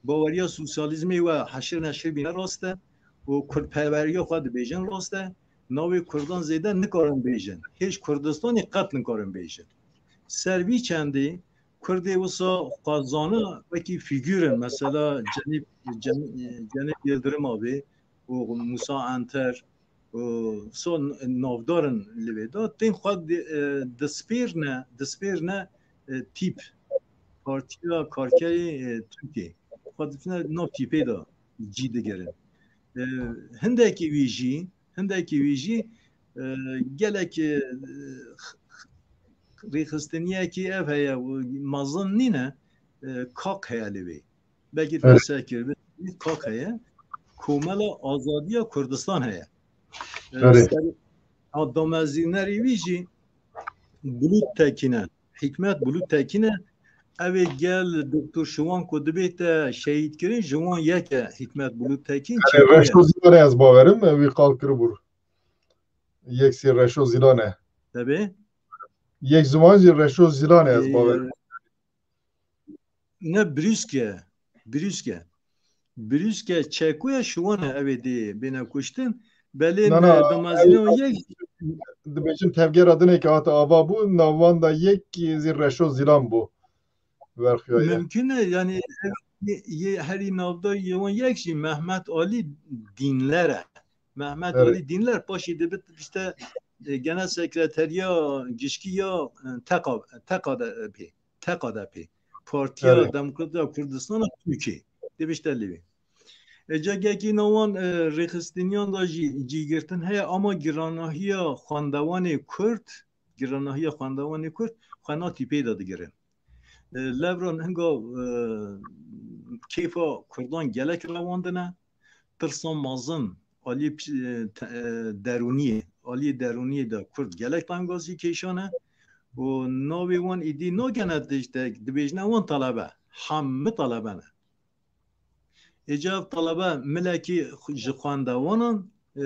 Baweriya sosyalîzmê we heşir neşir bîne rast e û kurdperweriya xwe dibêjin rast e. Navê Kurdan zêde nikarin bêjin. Hêj Kurdistanê qet nikarin bêjin. Ser vî çendê Kurdê wisa xwe zana wekî fîgûr in. Mesela Cenîb, Cen-, Cenîb Yildirim abê û Musa Enter û son navdar in li vê de. Tên xwe di-, e, dispêrne, dispêrne, e, tîp. Partiya Karkerê, e, Tirkiyê. Xwe difine nav tîpê de cî digirin. E, hindekî wî jî, hindekî wî jî, e, gelek, e, rêxistiniyekî ev heye, mezin nîne, e, kak heye li wê. Belkî Evet. te sekir bi, kak heye. Komela Azadiya Kurdistan heye. E, Evet. ser-, a, damezînerî wî jî Bulut Tekîn e. Hikmet Bulut Tekîn e. Ev ê gel Doktor Şiwan ku dibête şehîd kirin, ji wan yek e Hikmet Bulut Tekîn. Yani Çekû ye. Reşo Zilan e ez bawerim, e, wî qal kiribû. Yek sî Reşo Zilan e. Tabii. Yek ziman jî Reşo Zilan e ez Ee, bawerim. Ne Brüske. Brüske. Brüske Çekû ye, Şiwan e ev ê dê bêne kuştin. Belê Na, na, me damezîne ev, yek. Dibêjin tevgera dinê ke hate ava bû, navan da yek zî Reşo Zilan bû. Verxiyaye. Mümkün e, yani ev, yê, yê herî navdar yê wan yek jî Mehmet Alî Dînler e. Mehmet Alî Dînler paşê dibit işte, e, genel sekreteriya gişkî ya, e, T K, T K D P, T K D P, Partiya Demokrat ya Kurdistana Tirkiyê. Dibişte lê wê. E, ca yekî nawan, e, rêxistiniyan da jî cîgirtin heye, ama giranahiya xwendewanê Kurd, giranahiya xwendewanê Kurd xwe na tîpê de digirin. E, Levran hinga, e, kêfa Kurdan gelek rewandine. Tirsa mezin aliyê pi-, e, te-, e, derûniyê, aliyê derûniyê de Kurd gelek tengazî kêşane û navê wan îdî nagene tiştek, dibêjine wan talebe. Hemî talebe ne. Êca ev talebe milekî ji xwendewanan, e,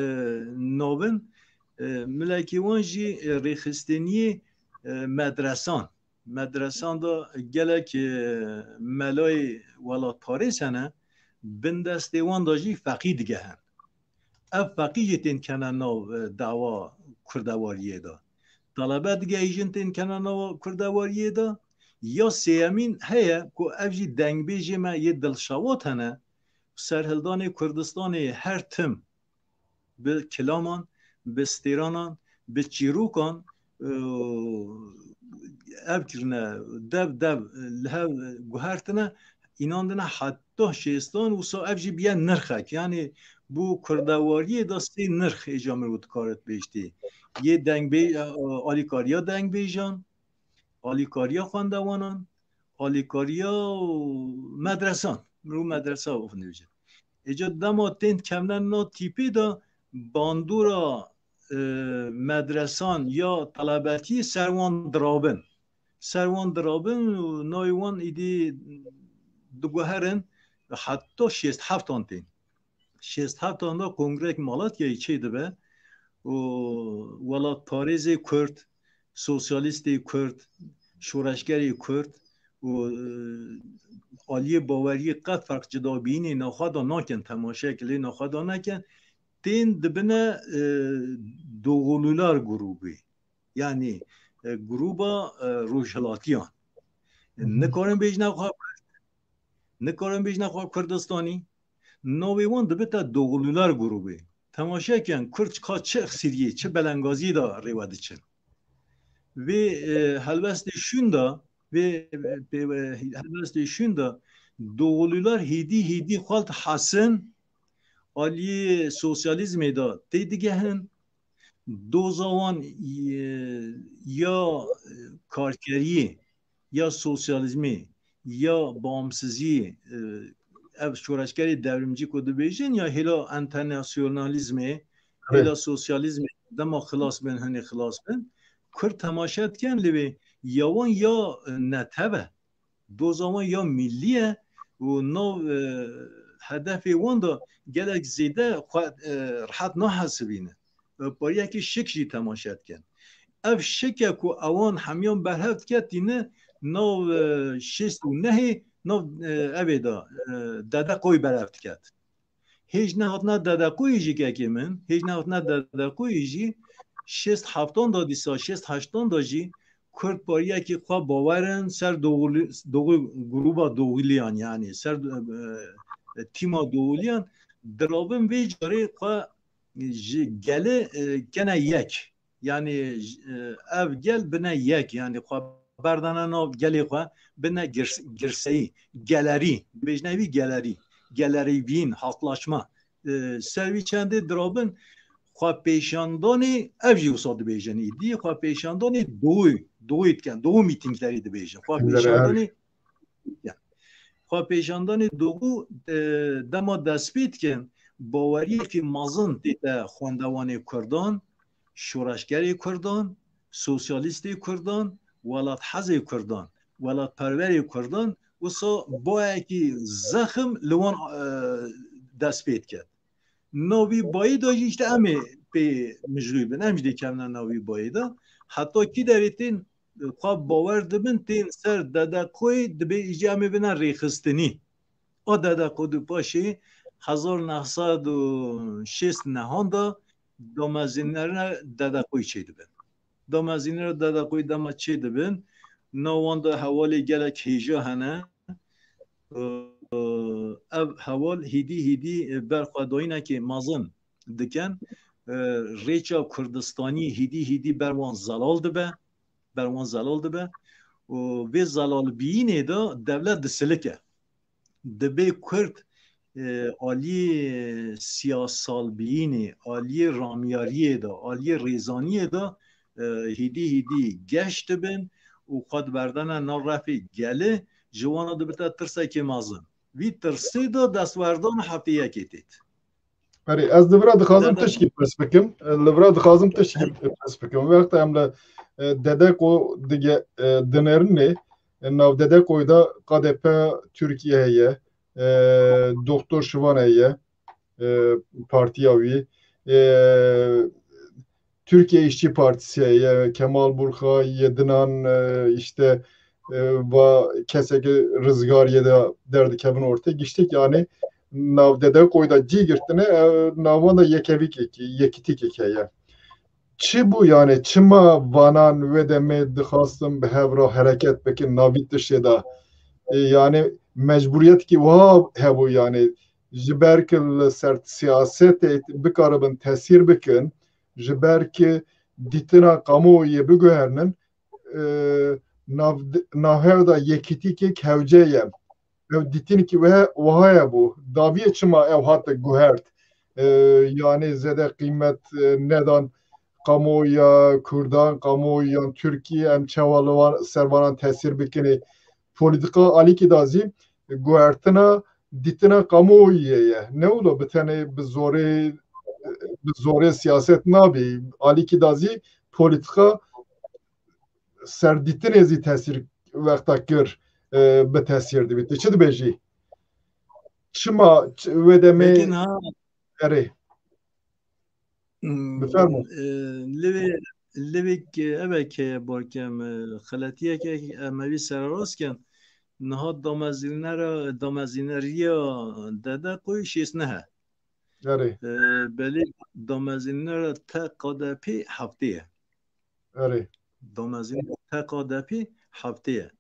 nabin, e, milekî wan jî, e, rêxistiniyê, e, medresan. Medresan de gelek, e, melayê welatparêz hene, bin destê wan de jî feqî digehin. Ev feqî jî tên kene nav, e, dawa kurdewariyê de. Talebe digehîjin tên kene nava kurdewariyê de. Ya sêyemîn heye ku ev jî dengbêjê me yê dilşewat hene, serhildanê Kurdistanê her tim bi kilaman, bi stêranan, bi çîrokan, e, ev kirine, dev dev li hev guhertine, înandine heta şêstan, wisa ev jî biye nirxek. Yanî bu kurdewariyê de sê nirx êca mirov dikarit bêjtî. Yê dengbê-, e, alîkariya dengbêjan, alîkariya xwendewanan, alîkariya medresan. Mirov medresa xwendibêje. Êca dema tên kevnen na tîpê de bandora, e, medresan ya talebetî ser wan dirabin. Ser wan dirabin û navê wan îdî diguherin heta şêst heftan tên. Şêst heftan de kongrek Malatyayê çêdibe û welatparêzê Kurd, sosyalîstê Kurd, şoreşgerê Kurd û, e, aliyê baweriyê qet ferq cida bînê nexwe de nakin, temaşek lê nexwe de nekin, tên dibine, e, doğulular grûbê. Yanî, e, grûba, e, rojhilatiyan. Hı hı. Nikarin bêjine xwe Kurd, nikarin bêjine xwe Kurdistanî. Navê wan dibite doğulular grûbê. Temaşe ken Kurd ka çi xsiriyê, çi belengaziyê de rêwe diçin. Vê, e, helwestê şûn de, vê, e, pê-, e, helwestê şûn de doğulular hêdî hêdî xwe dihesin aliyê sosyalîzmê de têdigehin. Doza wan, e, ya, e, karkeriyê, ya sosyalîzmê, ya bağımsıziyê, e, ev şoreşgerê devrimcî ku dibêjin, ya hêla enternasyonalîzmê, Evet. hêla sosyalîzmê, dema xilas bin, hinê xilas bin. Kurd temaşe dikin, lê wê ya wan ya, e, netev e. Doza wan ya millî ye û nav, e, hedefê wan de gelek zêde xwe, e, rehet nahesibîne. E, pariyekî şik jî temaşe dikin. Ev şik e ku ewan hemiyan berhev dike tîne nav, e, şêst û nehê, nav, e, evê de, e, dedeqoyê berhev diket. Hêj nehatina dedeqoyê jî kekê min, hêj nehatina dedeqoyê jî şêst heftan de dîsa, şêst heştan de jî Kurd pariyekî xwe bawer in ser doğulu-, doğu-, grûba doğuliyan, yanî ser, e, tîma doğuliyan dirabin vê carê xwe ji gelê, e, kene yek. Yanî, e, ev gel bine yek, yanî xwe berdane nav gelê xwe, bine girs-, girseyî, gelerî, dibêjine vî gelerî, gelerî bîn, halklaşma. E, ser vî çendê dirabin xwe pêşandanê, ev jî wisa dibêjin, îdî xwe pêşandanê doğu, doğu dikin, doğu mîtînglerî dibêjin. Xwe Mîtînglerê, pêşandanê, ya. Xwe pêşandanê doğu, e, dema dest pê dikin, baweriyekî mezin tête xwendewanê Kurdan, şoreşgerê Kurdan, sosyalîstê Kurdan, welathezê Kurdan, welatperwerê Kurdan, wisa bayekî zexm li wan, e, dest pê diket. Navî bayê de jî işte em ê pê mijûl bin, em jî dê kevine navî bayê de. Heta kî derê tên, xwe bawer dibin, tên ser dedeqoyê, dibê îjî em ê bine rêxistinî. A dedeqo di paşê hezar neh sed û şêst nehan de damezînera dedeqoyê çêdibin. Damezînera dedeqoyê dema çêdibin, nav wan de hevalê gelek hêja hene. ev heval hîdî hîdî berxwedayînekê mezin dikin. E, rêça Kurdistanî hîdî hîdî ber wan zelal dibe, ber wan zelal dibe û vê zelalbiyînê de dewlet disilike. Dibê Kurd, e, aliyê siyasalbiyînê, aliyê ramyariyê de, aliyê rêzaniyê de, e, hîdî hîdî geş dibin û xwe diberdene nav refê gelê, ji wan re dibite tirsekê mezin. Vî tirsê de destwerdana heftê yekê têt. Erê, ez li vira dixwazim Dede- tişkî pirs bikim. Li vira dixwazim tişkî pirs bikim. Wexta em li, e, Dedeko dige, e, dinêrinê, e, nav Dedekoyê de K D P Tirkiye heye, e, Doktor Şivan heye, e, partiya wî, e, Türkiye İşçi Partisi heye, Kemal Burha, Yedinan, e, işte, e, va keseke Rizgar yê de derdikevin ortê. Giştik yani nav Dedekoyê de cî girtine, e, navan da yekevîkekî, yekîtîkek heye. Çi bû yani, çima vanan wê demê dixwastin bi hev re hereket bikin navî tiştê de? E, yani mecburiyetkî wiha hebû yani, ji ber ku li ser siyasetê bikaribin tesîr bikin, ji ber ku dîtina kamuoyê biguherinin, e, nav-, navhev de yekîtîkek hewce ye. Ew dîtinkî wiha, wiha ye bû. Daviyê çima ew hate guhert? E, yani zêde qîmet, e, nedan kamuoya Kurdan, kamuoyan Tirkiye, em çawa li wan, ser vanan tesîr bikinê. Polîtîka alîkî da zî guhertina dîtina kamuoyê ye. Ne wilo bi tenê bi zorê, bi zorê siyaset nabî. Alîkî da zî polîtîka serdîtinê zî tesîr wexta kir, e, bi tesîr dibî. Tu çi dibêjî? Çima ç-, wê demê Peki niha erê. Hmm, Bifermo. e, Livê, livêk, e, evek heye barkem, e, xeletiyek e, em evî sererast kin. Niha damezînera, damezîneriya Dedekoyê şêst neh e. Erê. E, belê damezînera T K D P heftê ye. Erê. Damezînera T K D P heftê ye.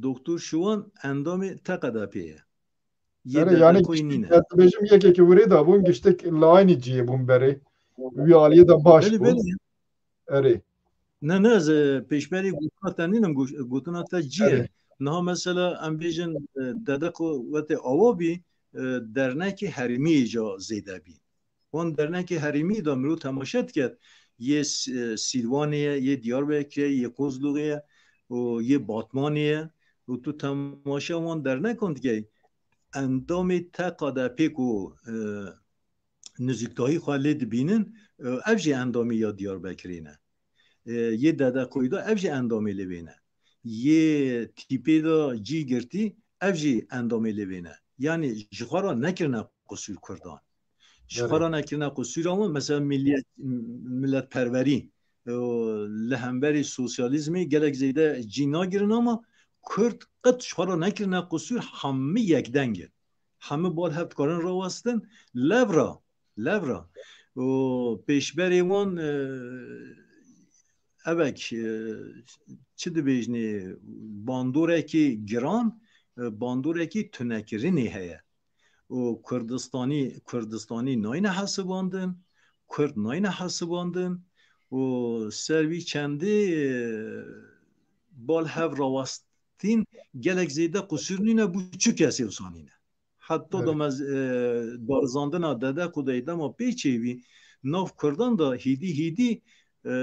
Doktor Şiwan endamê T K D P ye. Yê Erê, yani Dedekoyê nîne. Ez dibêjim yekekî wirê de bûn, giştek li aynî cihê bûn berê. Wî aliyê de baş Belê, bûn. belê. Erê. Ne, ne, ez, e, pêşberî gotina te nînim, go-, gotina te cî ye. Erê. Niha mesela em bêjin, e, Dedeko wetê awa bî, e, dernekê herêmî ca zêde bî. Wan dernekê herêmî de mirov temaşe diket, yê S-, e, Sîlwanê ye, yê Diyarbekirê ye, yê Kozloxê ye û yê Batmanê ye û tu temaşe wan dernekan dikey. Endamê T K D P ku, e, nizîktahî xwe lê dibînin, e, ev jî endamê ya Diyarbekirê ne. E, yê Dedekoyê de ev jî endamê lê wê ne. Yê tîpê de cî girtî, ev jî endamê lê wê ne. Yanî ji xwe re nekirine qusûr Kurdan. Ji xwe Erê. re nekirine qusûr ama mesela milliyet-, milletperwerî, e, li hemberî sosyalîzmê gelek zêde cî nagirin ama Kurd qet ji xwe re nekirine qusûr, hemî yekdeng in. Hemî bal hev dikarin rawestin, lev re, lev re. Û pêşberê wan, e, evek, e, çi dibêjinê, bandorekî giran, e, bandorekî tunekirinê heye. Û Kurdistanî, Kurdistanî nayne hesibandin, Kurd nayne hesibandin û ser vî çendê, e, bal hev rawestîn gelek zêde qusûr nîne, bû çi kesê wisa nîne. Heta Evet. damez-, e, darizandina Dedeko de dema pê çêbî, nav Kurdan de hîdî hîdî, e,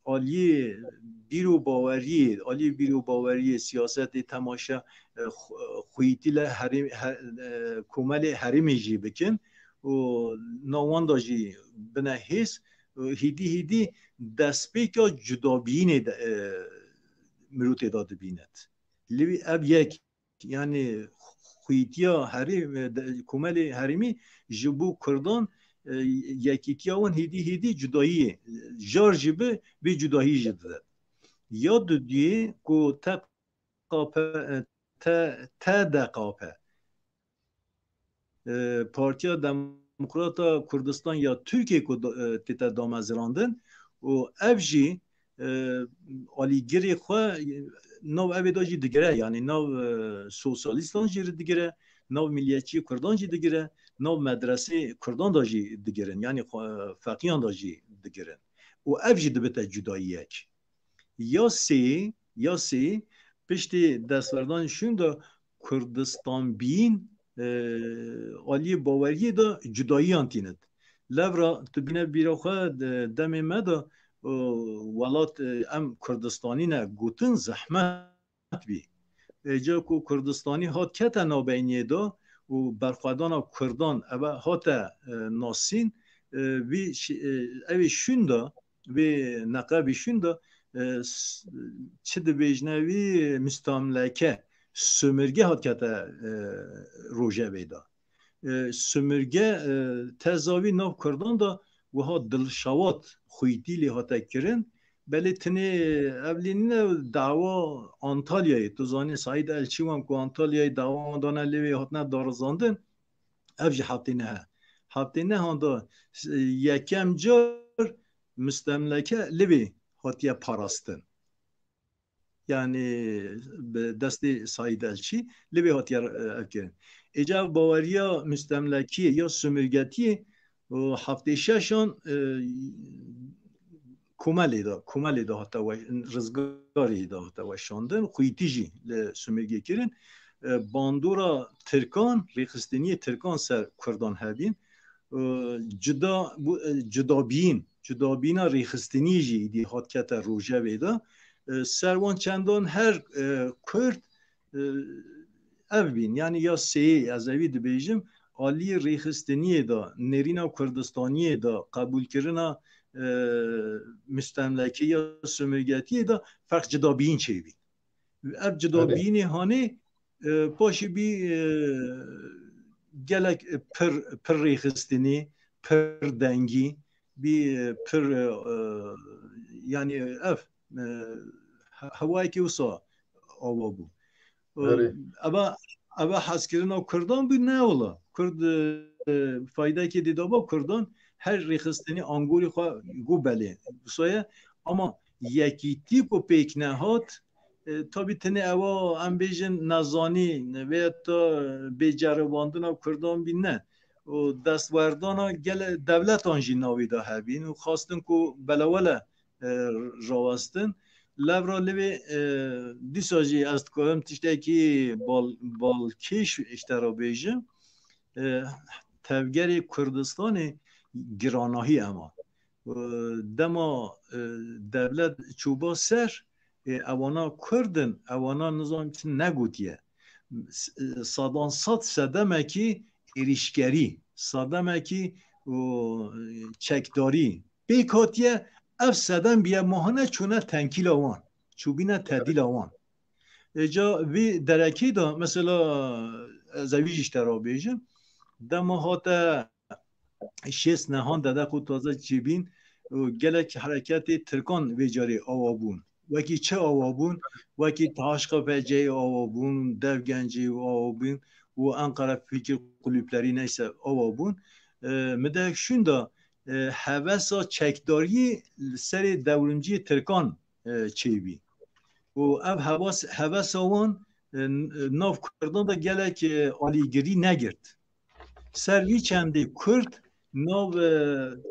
aliyê bîr û baweriyê, aliyê bîr û baweriyê, siyasetê temaşe, e, xu-, xwîtî li herêm-, he-, e, komelê herêmê jî bikin û nawan de jî bine hêz, e, hîdî hîdî destpêka cudabiyînê de, e, mirûtê de dibînet. Lê wî ev yek, yanî xwîtiya herê-, de-, komelê herêmî ji bo Kurdan, e, yekîtiya wan hêdî hêdî cudayiyê, jar jî bi, vê cudahî jî dide. Ya dudiyê ku T K P, e, T-, T D K P, e, Partiya Demokrata Kurdistan ya Tirkiyê ku da-, e, tête damezirandin û ev jî, e, alîgirê xwe, e, nav evê de jî digire, yanî nav, e, sosyalîstan jî digire, nav milliyetçî kurdan jî digire, nav medresê kurdan de jî digirin, yanî xwe-, feqiyan de jî digirin. Û ev jî dibite cudayiyek. Ya sê, ya sê, piştî destwerdan şûn de Kurdistan bîn, e, aliyê baweriyê de cudayiyan tînit. Levra tu bîne bîra xwe de, demê me de, e, welat, e, em Kurdistanî ne gotin zehmet bî. Êca ku Kurdistanî hat kete navbeyniyê de û berxwedana Kurdan eve hate, e, nasîn, e, vî şi-, e, evê şûn de, vê neqebî şûn de, e, s-, çi dibêjne vî, mustemleke, sömürge hat kete, e, rojevê de. E, sömürge, e, teza vî nav Kurdan de wiha dilşewat, xwîtî lê hate kirin. Belê tinê ev lê nîne dawa Antalyayê. Tu zanî Saîd Elçî wan ku Antalyayê dawa wan dane lê wê hatine darizandin. Ev jî heftê neh e. Heftê nehan de, e, yekem car mustemleke li vê hatiye parastin. Yanî bi destê Saîd Elçî li vê hatiye, e, ev kirin. Êca baweriya mustemlekiyê ya sömürgetiyê û heftê şeşan, e, komelê de, komelê de hate we-, rizgarê de hate weşandin, xwîtî jî li sömürgê kirin. E, bandora Tirkan, rêxistiniyê Tirkan ser Kurdan hebîn. E, cuda, bu, e, cudabiyîn, cudabiyîna rêxistiniyê jî îdî hat kete rojevê de. E, ser wan çendan her, e, Kurd, e, ev bîn, yanî ya sêyê, ez evî dibêjim, aliyê rêxistiniyê de, nêrîna Kurdistaniyê de, qebûlkirina, e, mustemlekê ya sömürgetiyê de ferq cudabiyîn çêbî. Ev cudabiyînê hanê, e, paşê bî, e, gelek, e, pir, pir rêxistinî, pir dengî, bî, e, pir, e, e, yanî ev, e, he-, hewayekî wisa ava bû. E, Erê. eva, eva hezkirina Kurdan bû, ne wila. Kurd, e, faydekê dê daba Kurdan, her rêxistinî angorî xwe got belê. Wisa ye, ama yekîtî ku pêk nehat, e, tabî tenê ewa em bêjin nezanî vê ya ta bêceribandina Kurdan bî ne. Û destwerdana gele dewletan jî navê de hebîn û xwestin ku belewele, e, rawestin. Levra li vê, e, dîsa jî ez dikarim tiştekî bal-, balkêş ji te re bêjim. E, tevgerê Kurdistanê giranahî ema. E, dema, e, dewlet çûba ser, e, ewana Kurd in, ewana nizam çi negotiye. S-, e, sedan sed sedemekî êrîşkerî, sedemekî û, e, çekdarî pêk hatiye, ev sedem biye mahane çûne tenkîla wan, çûbîne tedîla wan. Êca vî derekî de, mesela, ez evî jî ji te re bêjim, dema hate şêst nehan dedeq û taze çêbîn û gelek hereketê Tirkan vê carê awa bûn. Wekî çi awa bûn? Wekî Taşka Feceyê awa bûn, Dev Gencê awa bûn û Ankara Fikir Kulüpleri neyse awa bûn. E, mi de şûn de, e, hevesa çekdariyê li serê dewrimciyê Tirkan, e, çêbî. Û ev hewas-, hevesa wan, e, n-, nav Kurdan de gelek, e, alîgirî negirt. Ser vî çendê Kurd nav, e,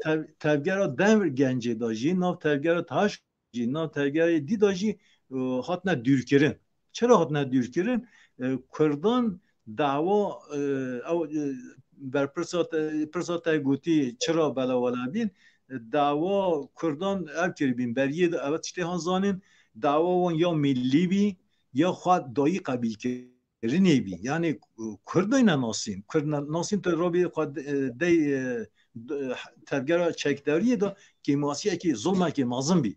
tev-, tevgera Dev Gencê de jî, nav tevgera Taş jî, nav tevgerê dî de jî, e, hatine dûrkirin. Çira hatine dûrkirin? E, Kurdan dawa, e, ew, e, berpirsa te, pirsa te gotî çira belewele bîn, e, dawa Kurdan ev kiribîn, beriyê de ev tiştê han zanîn, dawa wan ya millî bî, ya xwe dayî qebîl kirinê bî. Yanî, e, Kurd neyne nasîn. Kurd ne-, nasîn tu rabî xwe de-, e, dey, e, d-, e, tevgera çekdariyê de kêmasiyekî, zulmekî mezin bî.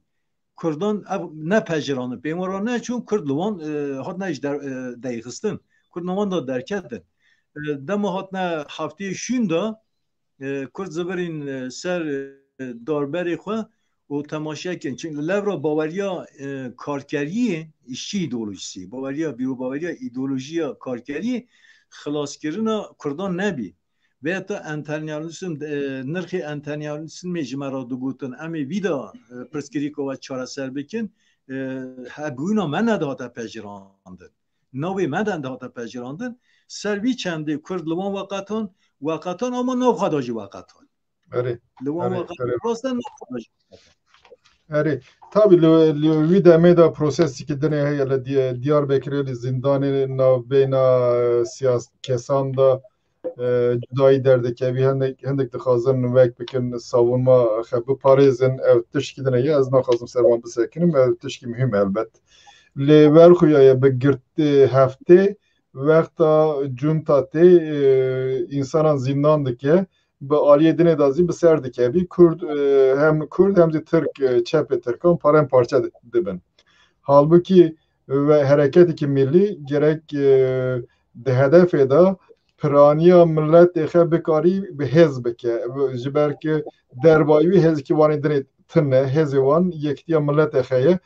Kurdan ev nepejirandin. Pê wan re neçûn, Kurd li wan, e, hatine ji der-, e, deyxistin. Kurd li wan de derketin. E, dema hatine heftê şûn de, e, Kurd zivirîn, e, ser, e, darberê xwe û temaşe kirin. Çimkî li levra baweriya, e, karkeriyê, îşçî îdeolojîsî, baweriya, bîrobaweriya îdeolojiya karkeriyê xilaskirina Kurdan nebî. Vê ta enternasyonalizm, e, nirxê enternasyonalizmê ji me re digotin, em ê vî de, e, pirsgirêka we çareser bikin. e, hebûna me nedihate pejirandin. Navê me de dihate pejirandin. Ser vî çendê Kurd li wan weqetan, weqetan ama nav xwe de jî weqetan. Erê, Li wan erê, weqetan erê. Rast e, nav xwe de jî weqetan. Erê, tabî li, li wî demê de prosesekî dinê heye li Di-, Diyarbekirê, li zîndanê navbeyna, e, siyas-, kesan de, e, cudayî derdikevî, hindek, hindek dixwazin wek bikin, savunma xwe biparêzin, ew tişkî din heye, ez naxwazim ser wan bisekinim, ew tişkî muhîm e elbet. Lê werxuyaye bi girtê heftê, wexta cunta tê, e, însanan zîndan dike, bi aliyê dinê de zî bi ser dikevî, Kurd, e, hem Kurd hem zî Tirk, e, çepê Tirkan parem parçe di-, dibin. Halbûkî ve hereketekî millî gerek, e, di hedefê de piraniya miletê xwe bikarî bi hêz bike. Ji ber ku dervayî wî hêzekî wan ê dinê tune, hêzê wan yekitiya miletê xwe ye.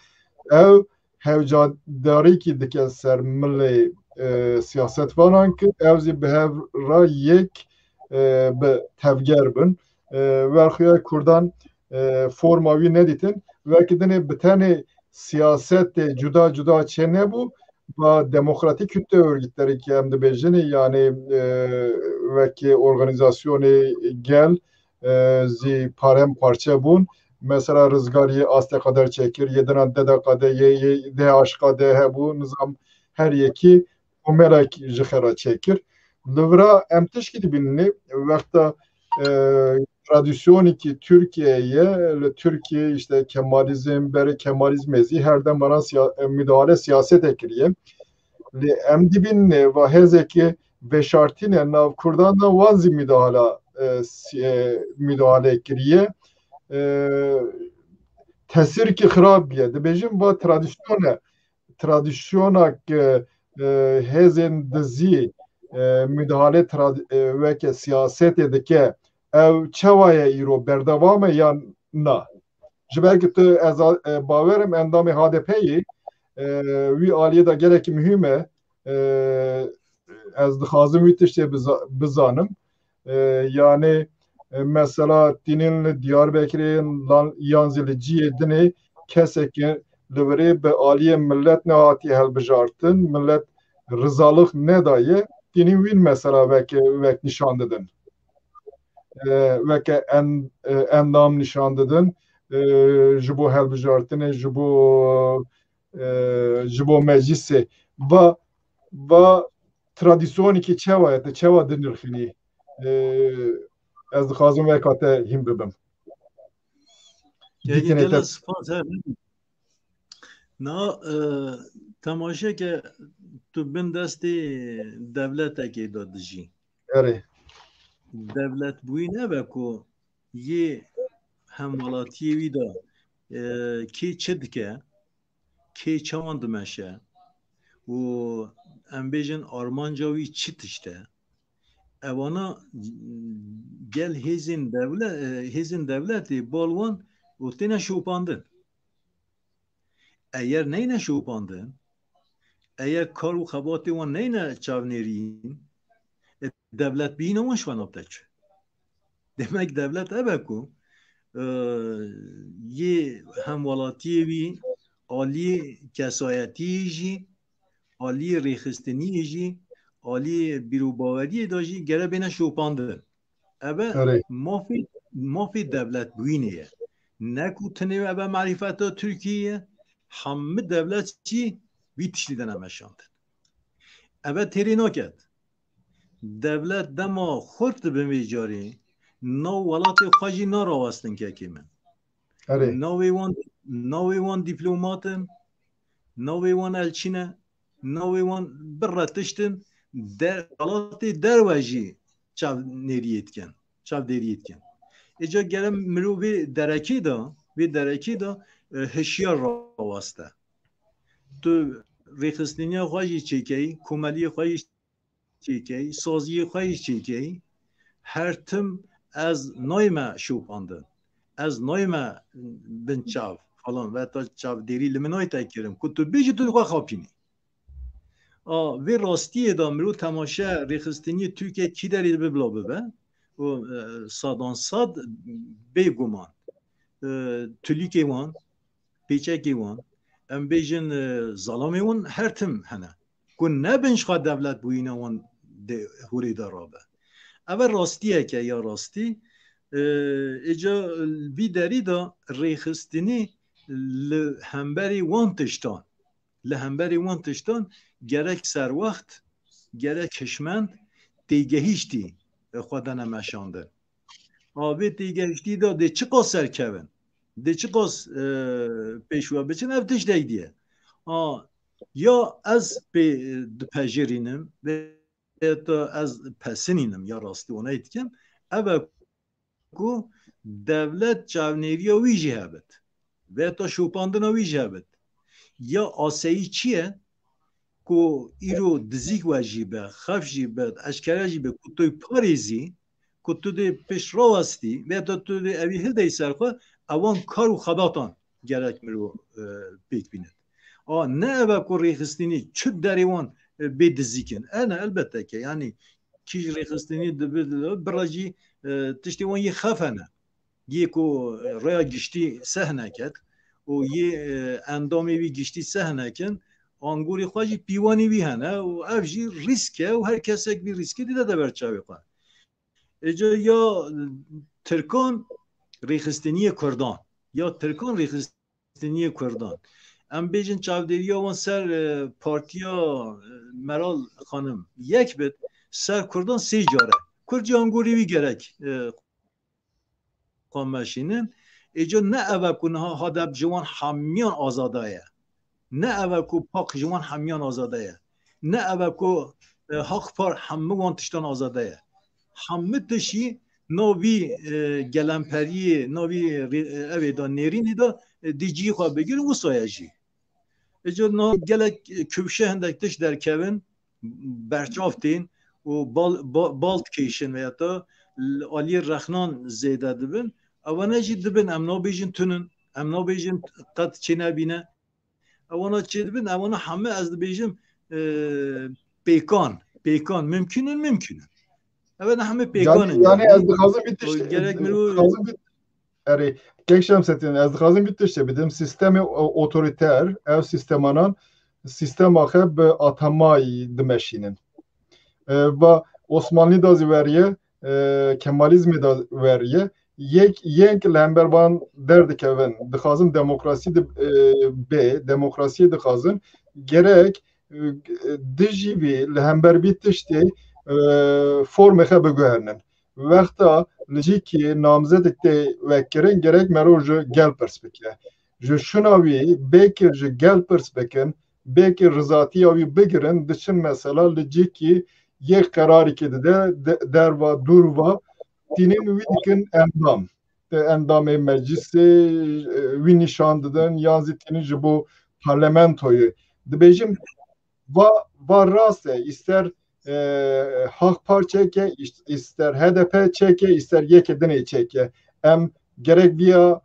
Ew hewcadarîkî dike ser milê, e, siyasetvanan ku ew zî bi hev re yek, e, bi tevger bin. E, werxuya Kurdan, e, forma wî nedîtin. Wekî dinê bi tenê siyasetê cuda cuda çênebû, va demokratîk kitle örgütleri ki em dibêjin, yani, e, wekî organizasyonê gel, e, zî parem parçe bûn. Mesela Rizgar yê astê xwe derçêkir, yê dinan D D K D, yê, yê D H K D hebû, nizam her yekî komelek ji xwe re çêkir. Li vira em tişkî dibînin, wexta, e, tradisyonekî Tirkiyeyê ye, li Tirkiye işte Kemalizm, berê Kemalizmê zî her dem bana siya-, e, müdahale siyasete kiriye. Lê em dibînin, e, va hêzekî veşartîne nav Kurdan de wan zî müdahale, e, si-, e, müdahale kiriye. E, tesîrkî xirab bûye. Dibêjin va tradisyon e. Tradisyona ke, e, hêzên dizî, e, müdahale trad-, e, weke siyasetê dike, ew çawa ye îro, berdewam e yan na? Ji ber ku tu, ez a-, e, bawer im endamê H D P yê, e, wî aliyê de gelekî muhîm e. E, ez dixwazim wî tiştê biza-, bizanim. E, yani, e, mesela tînin li Diyarbekirê lan, yan zî li cihê dinê kesek li virê bi aliyê millet nehatiye hilbijartin, millet rizalix nedaye, tînin wîn mesela wek, wek nîşan didin. E, weke en-, e, endam nîşan didin, e, ji bo hilbijartinê, ji bo, e, ji bo meclîsê. Va, va tradisyonekî çawa ye, tu çawa dinirxînî? E, ez dixwazim weka te hîn bibim. Gelî Dîtinê gela te spas her ne. Na, e, temaşe ke tu bin destê devletekê de dijî. Erê. Devlet bûyî nebe ku yê hemwelatiyê wî de, e, kê çi dike, kê çawan dimeşe û em bêjin armanca wî çi tişt e. Evana gel hêzên dewle-, e, hêzên dewletê bal wan û têne şopandin. Eger neyne şopandin, eger kar û xebatê wan neyne çavnêrîn, e, devlet bîne wan ji wan te çi? Demek devlet ebe ku, e, yê hemwelatiyê wî aliyê kesayetiyê jî, aliyê rêxistiniyê jî, aliyê bîrobaweriyê de jî gere bêne şopandin. Eve Erê. mafê, mafê devlet bûyînê ye. Ne ku tenê eve marîfeta Tirkiyê ye, hemû devlet jî vî tiştî de nemeşandin. Eve têrê naket. Devlet dema xurt dibin vê carê, nav welatê xwe jî narawestin kekê min. Erê. Navê wan, navê wan dîplomat in, navê wan elçî ne, navê wan birre tişt in, der-, welatê derve jî çavnêriyê dikin, çavdêriyê dikin. Êca gere mirov vê derekê de, vê derekê de, e, hişyar raweste. Tu rêxistiniya xwe jî çêkeyî, komeliyê xwe jî çêkey, saziyê xwe jî çêkey. Her tim ez nayme şopandin. Ez nayme bin çav falan ve ta çavdêrî li min nayte kirin. Ku tu bêjî tu xwe xapînî. A, vê rastiyê de mirov temaşe rêxistiniyê Tirkiye kî derê bibla bibe. Û, e, sadan sad bêguman. E, tulîkê wan, pêçekê wan, em bêjin, e, zalamê wan her tim hene. Ku nebin ji xwe dewlet bûyîna wan dê hûrê de rabe. Ev e rastiyeke ya rastî. E, Îca li vî derî de rêxistinî li hemberî wan tiştan, li hemberî wan tiştan gerek serwext, gerek hişmend têgehîştî xwe dane meşandin. A vê têgehiştî de dê çiqas serkevin, dê çiqas, e, pêş we biçin, ev tiştek diye. A, ya ez pê dipejirînim, vê ta ez pesinînim, ya rastî onayî dikim, ev e ku dewlet çavnêriya wî jî hebit, vê ta şopandina wî jî hebit. Ya aseyî çi ye? Ku îro dizîk we jî be, xef jî be, eşkere jî be, ku tu parêzî, ku tu dê pişt rawestî, vê ta tu dê evî hildeyî ser xwe, ewan kar û xebatan gerek mirov, e, pêk bîne. A, ne ev e ku rêxistinî çi derê wan, e, bê dizîk in. Ene elbette ke, yanî kî ji rêxistinî dibe, bira jî, e, tiştê wan yê xef hene. Yê ku, e, rêya giştî seh neket û yê, e, endamê wî giştî seh nekin, angorê xwe jî pîwanê wî hene û ev jî rîsk e û her kesek vî rîskê dide de ber çavê xwe. Êca ya Tirkan rêxistiniyê Kurdan, ya Tirkan rêxistiniyê Kurdan. Em bêjin çavdêriya wan ser, e, partiya, e, Meral Xanim yek bit, ser Kurdan sê car e. Kurd jî angorê wî gerek, e, xwe meşînin. Êca ne ev e ku niha HADEP ji wan hemiyan azade ye. Ne ev e ku PAK ji wan hemiyan azade ye. Ne ev e ku, e, HAK PAR hemû wan tiştan azade ye. Hemû tişt jî navî, e, gelemperiyê, navî rê-, e, evê de nêrînê de, e, dê cihê xwe bigirin, wisa ye jî. Êca niha gelek, e, kuvşe hindek tişt derkevin, berçav tên û bal, ba-, bal dikêşin veya ta li aliyê rexnan zêde dibin. Ewana jî dibin, em nabêjin tunin, em nabêjin qet çênebîne. Ewana çêdibin, ewana heme ez dibêjim, e, pêkan, pêkan, mimkün in, mimkün in. Ewana heme pêkan in. Yani, yani ez dixwazim bir tişt, gerek mirov dixwazim bir, erê, Kek Şemsettin, ez dixwazim bir tiştê bidim. Sistemê o-, otoriter, ev sistemanan, sistema xe bi atamayî dimeşînin. E, va Osmanlî da zî veriye, e, Kemalizmê da veriye. Yek, yên ki li hember van derdikevin, dixwazin demokrasî di, e, bê, demokrasiyê dixwazin, gerek, e, dijî vî, li hember vî tiştê, e, formê xe biguherinin. Wexta li cîkî namzedek tê vekirin, gerek mero ji gel pirs bike. Ji şuna wî, bêkir ji gel pirs bikin, bêkir rizatiya wî bigirin, diçin mesela li cîkî yek qerarîkê dide, de-, derva, dûr va, tînin wî dikin endam. E, endamê meclisê, e, wî nîşan didin, yan zî tînin ji bo parlamentoyê. Dibêjim, va, va rast e, îster, e, HAK PAR çêke, îs-, îster HDP çêke, îster yekê dinê çêke. Em gerek viya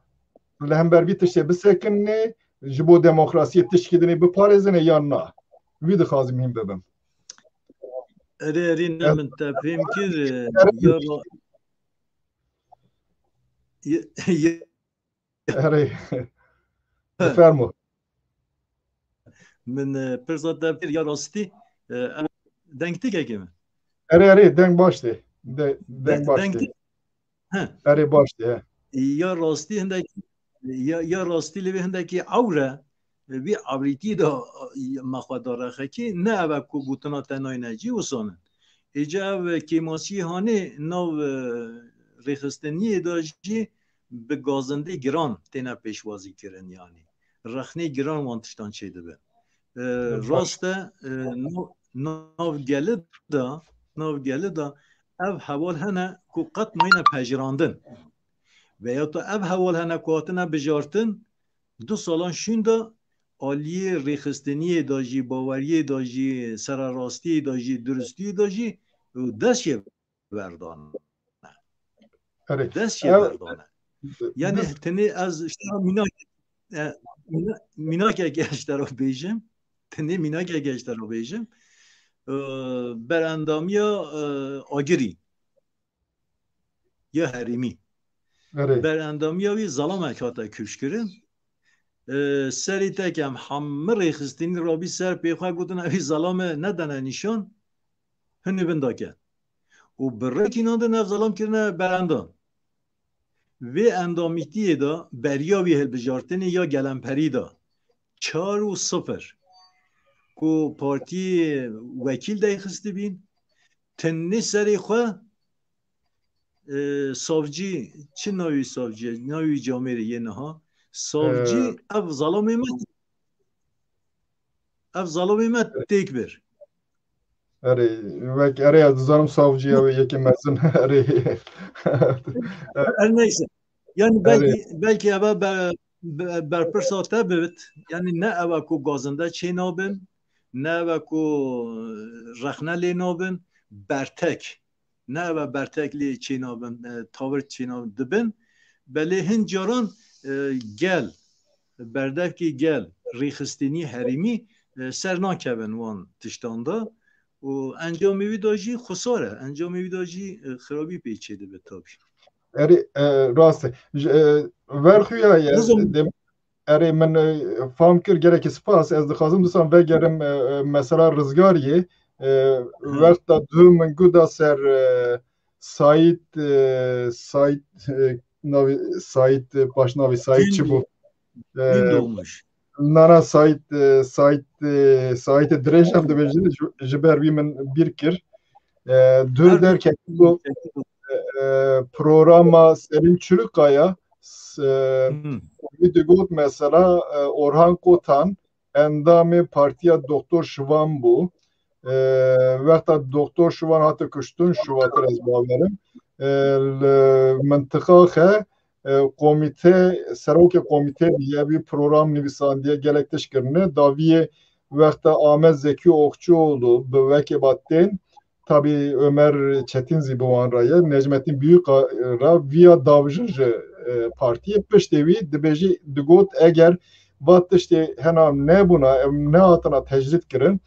li hember vî tiştê bisekinê, ji bo demokrasiyê tişkî dinê biparêzinê yan na? Wî dixwazim hîn bibim. Erê, erê, ne Ez min te fêm kir, e, ya ra-, ye-, ye-, Erê. Bifermo. Min, e, pirsa te kir ya rastî, e, em, deng têkekê min. Erê, erê, deng baş tê. De-, deng De-, baş deng tê. He. Erê, baş tê, he. Ya rastî hindek, ya, ya rastî li vê hindekî ewre, e, vî ewrîtî de, e, me xwe da rexekî, ne ev e ku gotina te nayne cî wisan in. Êca ev kêmasiyê hanê nav, e, rêxistiniyê de jî bi gazindê giran têne pêşwazî kirin, yanî rexnê giran wan tiştan çêdibin. E, Evet, baş. Rast e, e, nav, nav geli de, nav geli de ev heval hene ku qet nayne pejirandin. Veya tu ev heval hene ku hatine bijartin, du salan şûn de aliyê rêxistiniyê de jî, baweriyê de jî, sererastiyê de jî, durustiyê de jî, û dest jê berdane. Erê. Dest jê Ev, berdane. Yani biz tenê ez ji te re mînak-, e, mîna-, mînakek ez ji te re bêjim. Tenê mînakek ez ji te re bêjim. E, berendamiya, e, Agirî ya herêmî. Erê. Berendamiya wî zalamek hate kuşkirin. E, serî tekem hemî rêxistinî rabî ser pê xwe gotin, "Evî zelame nedene nîşan, hinî bin dake." Û bi rêkî nan din ev zelam kirine berendam. Vê endamîtiyê de beriya wî hilbijartinê ya gelemperî de çar û sifir ku partiyê wekîl deyxistibîn, tenê serê xwe, e, savcî, çi navî savcî ye? Navî camêrê yê niha. Savcî, Ee, ev zalamê me, ev zalamê me têk bir. Erê, wek, erê, ez dizanim savcî ya wê yekê mezin. Erê. Her neyse. Yani Erê. belki, belki eve be-, be-, berpirsa te bibit. Yani ne eve ku gazinde çê nabin, ne eve ku rexne lê nabin, bertek. Ne eve bertek lê çênabin, e, tawir çênabin dibin. Belê hin caran, e, gel, berdevkê gel, rêxistinî herêmî, e, ser nakevin wan tiştan de. Û encamê wî de jî xusar e. Encamê wî de jî, e, xirabî pê çê dibe tabî. Erê, e, rast e. Ji, e, ver xuya ye. Nizam- Dem-, Erê, min, e, fam kir, gelekî spas. Ez dixwazim dîsan vegerim, e, e, mesela Rizgariyê. E, Hı. Wexta duh min guda ser, e, Saîd, e, Saîd, e, navî, Saîd, e, paşnavî Saîd çi bû? E, Gündoğmuş. Nana Saîd, e, Saîd, e, Saîdê dirêj em dibêjin, ji, ji ber wî min bîr kir. E, duh derketî ku, e, e, programa Selîm Çulukaya, s-, e, Hmm. wî digot mesela, e, Orhan Kotan endamê partiya Doktor Şivan bû. E, wexta Doktor Şivan hate kuştin, şivatir ez bawerim. E, li mintiqa xe, e, komîte, serokê komîte diye wî program nivîsandiye, gelek tişt kirine. Daviyê wexta Ahmet Zeki Okçuoğlu bi wekê ba tên, Tabî Ömer Çetin zî bi wan re ye. Necmettin Büyük ra viya davjin ji, e, partiyê piştê wî dibêjî, digot, eger va tiştê hena nebûna, em nehatina tecrîd kirin,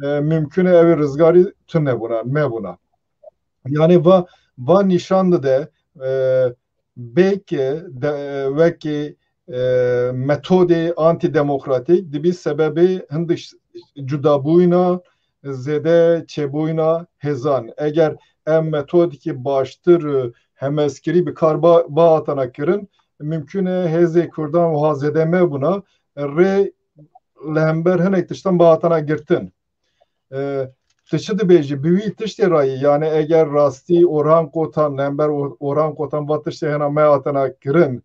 e, mimkun e ew ê rizgarî tune bûna, mebûna. Yani va, va nîşan dide, e, bê ki de, wekî, e, metodê antîdemokratîk dibî sebebê hindik cudabûyîna, zêde çêbûyîna hêzan. Eger em metodekî baştir, e, hemezkirî bi kar ba-, bihatana kirin, mimkun e hêzê Kurdan wiha zêde mebûna, rê li hember hinek tiştan bihatana girtin. E, tu çi dibêjî? Bi wî tiştê re yî? Yani eger rastî Orhan Kotan, li hember Or-, Orhan Kotan va tiştê hena me hatine kirin,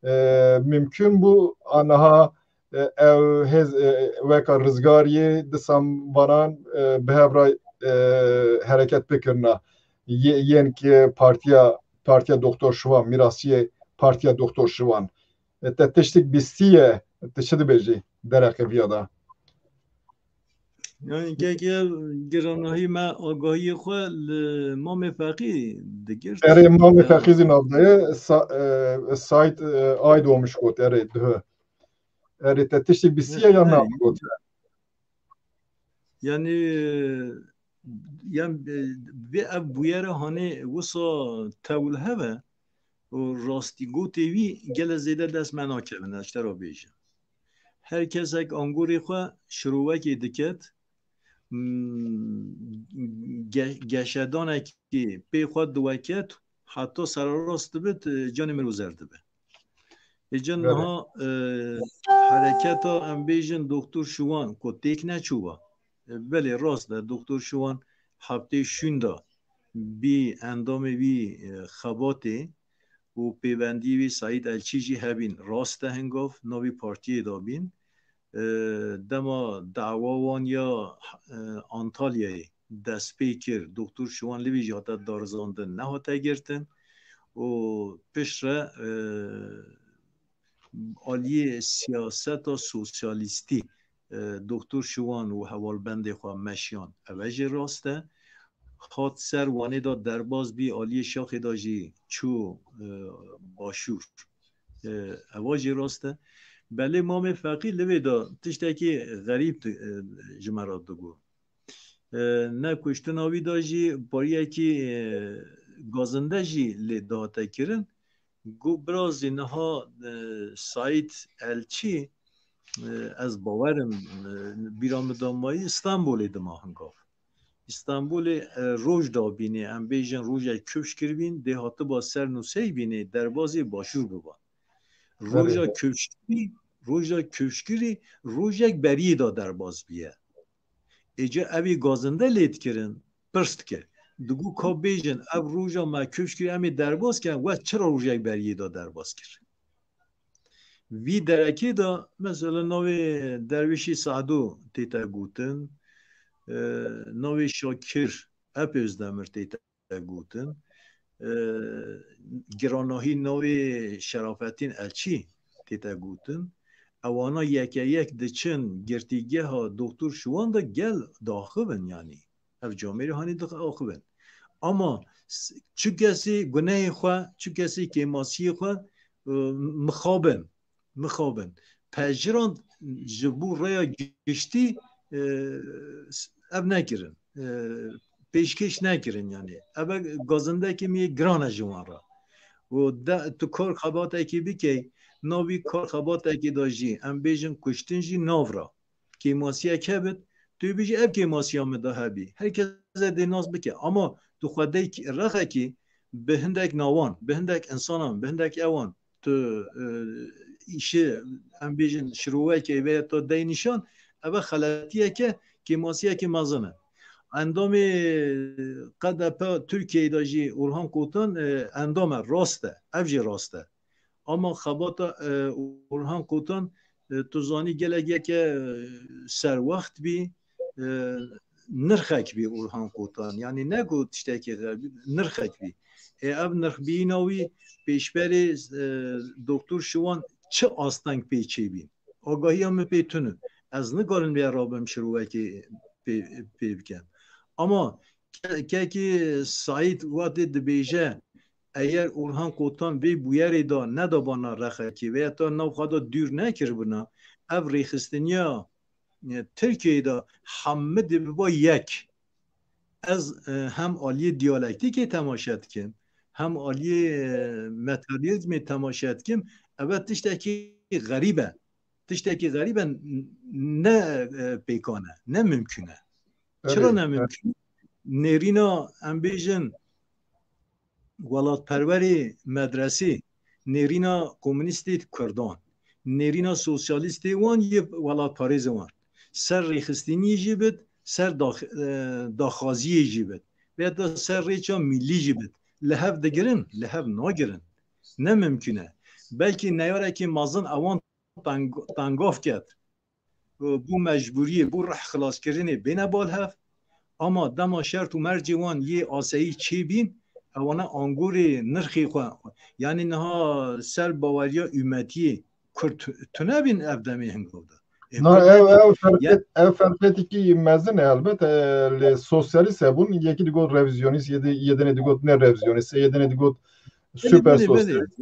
e, mimkun bû aniha, e, ew hêz, e, weka Rizgariyê disan vanan, e, bi hev re, e, hereket bikirina. Yê-, yên ki partiya, partiya Doktor Şivan, mirasiyê partiya Doktor Şivan. E, te tiştik bîstiye, tu çi dibêjî dereqê viya de? Yani keke giranahî me agahiyê xwe li Mamê Feqî digirt. Erê, Mamê Ya. Feqî zî nav daye, Sa-, e, Saîd, e, Aydoğmuş got, erê, dihe. Erê, te tiştik bîstiye ya na got? Yani, e, yan, e, vê ev bûyere hanê wisa tewil hebe û rastî gotê wî gele zêde dest me nakevin, ez ji te re bêjim. Her kesek angorê xwe şirovekê diket, mm, ge-, geşedanekî pê xwe diweket, heta sererast dibit, e, canê min û zer dibe. Ê can Evet. niha, e, hereketa em bêjin Doktor Şiwan ku têk neçûba. E, belê rast e, Doktor Şiwan heftê şûnda bî endamê wî, e, xebatê û pêbendiyê wî Saîd Elçî jî hebîn. Rast e hingav navî partiyê de bîn. E, dema dawa wan ya, e, Antalyayê dest pê kir, Doktor Şiwan li vî jî hate darizandin, nehate girtin û piştre, e, aliyê siyaseta sosyalîstî, e, Doktor Şiwan û hevalbendê xwe meşiyan. Ev jî rast e. Hat ser Wanê de derbas bî, aliyê Şaxê de jî çû, e, başûr. E, eva jî rast e. Belê Mamê Feqî li vê de tiştekî xerîb di-, e, ji me re digot. E, ne kuştina wî de jî pariyekî, e, gazinde jî lê dihate kirin. Got, birazî niha, e, Saîd Elçî e, ez bawerim, e, bîra min da mayî, Stenbolê dima hingav. Stenbolê, e, roj dabînê, em bêjin rojek kifş kiribîn, dê hatiba ser nûsey bînê derbazê başûr biba. Roja kifşkirî, roja kifşkirî rojek beriyê da derbaz biye. Êca evî gazinde lê dikirin, pirs dikir. Digo ka bêjin, ev roja me kifş kir, em ê derbas kirin, we çira rojek beriyê da derbas kir? Vî derekê de, mesela, navê Dervişî Sado tête gotin, e, navê Şakir Epözdemir tête gotin, e, giranahî navê Şerafettin Elçî tête gotin. Ewana yeke yek diçin girtîgeha Doktor Şiwan de gel diaxivin yanî. Ev camêrê hanî diaxivin. Ama s-, çi kesî gunehê xwe, çi kesî kêmasiyê xwe, e, mixabin, mixabin. Pejirand ji bo rêya giştî, e, s-, ev nekirin. E, pêşkêş nekirin yanî. Ev gazindekî min yê giran e ji wan re. Û de, tu kar xebatekî bikey, navî kar xebatekî de jî, em bêjin kuştin jî nav re. Kêmasiyek hebit, tu bêjî ev kêmasiya min de hebî. Her kes dê nas bike. Ama tu xwe dey rexekî bi hindek nawan, bi hindek insanan, bi hindek ewan, tu, e, îşi, em bêjin, şirovekê veya tu dey nîşan, eve xeletiyeke, kêmasiyeke mezin e. Endamê K D P Tirkiyeyê de jî Orhan Kotan, e, endam e, rast e. Ev jî rast e. Ama xebata, e, Orhan Kotan, e, tu zanî gelek yeke, e, serwext bî, e, nirxek bî Orhan Kotan. Yanî ne ku tiştekî xerb bî, nirxek bî. E, ev nirxbîyîna wî pêşberê, e, Doktor Şiwan çi asteng pê çêbîn? Agahiya min pê tune. Ez nikarim vê rabim şirovekê pê, pê bikim. Ama ke-, kekî Saîd watê dibêje, eger Orhan Kotan vê bûyerê de nedabana rexekê veya ta nav xwe de dûr nekiribina, ev rêxistiniya, e, Tirkiyeyê de hemidê biba yek. Ez, e, hem aliyê diyalektîkê temaşe dikim, hem aliyê, e, materyalizmê temaşe dikim. Eve tiştekî xerîb e. Tiştekî xerîb e, n-, ne, e, pêkan e, ne mimkun e. Çira ne mimkun? Nêrîna, em bêjin, welatperwerê medresê, nêrîna komunîstê Kurdan, nêrîna sosyalîstê wan yê welatparêzê wan. Ser rêxistinî jî bit, ser dax-, e, daxwaziyê jî bit. Veya da ser rêça milî jî bit. Li hev digirin, li hev nagirin. Ne mimkun e. Belkî neyarekî mezin ewan teng-, tengav ket. Bo mecbûriyê, bo rih xilaskirinê bêne bal hev. Ama dema şert û mercê wan yê aseyî çêbîn, ewana angorê nirxê xwe, yanî niha ser baweriya ûmetiyê Kurd tu-, tune bîn ev demê hingav de. E, Na, Kurd ev, nebîn. Ev ferqet-, ev ferqetîkî mezin e elbet. E, lê sosyalîst hebûn, yekî digot revîzyonîst, yê di-, yê dinê digot ne revîzyonîst, yê dinê digot Belê, super belê, belê. Sosyalîst.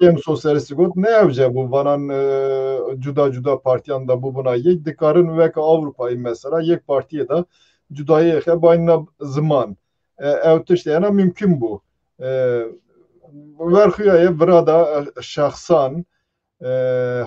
Kêm sosyalîstî got, ne ewce bû, vanan, e, cuda cuda partiyan da bûbûna yek, dikarin weke Ewropayê mesela yek partiyê de cudayê xe bayna ziman. E, ew tişt hena mümkün bû. E, Werxuya ye vira da, e, şexsan, e,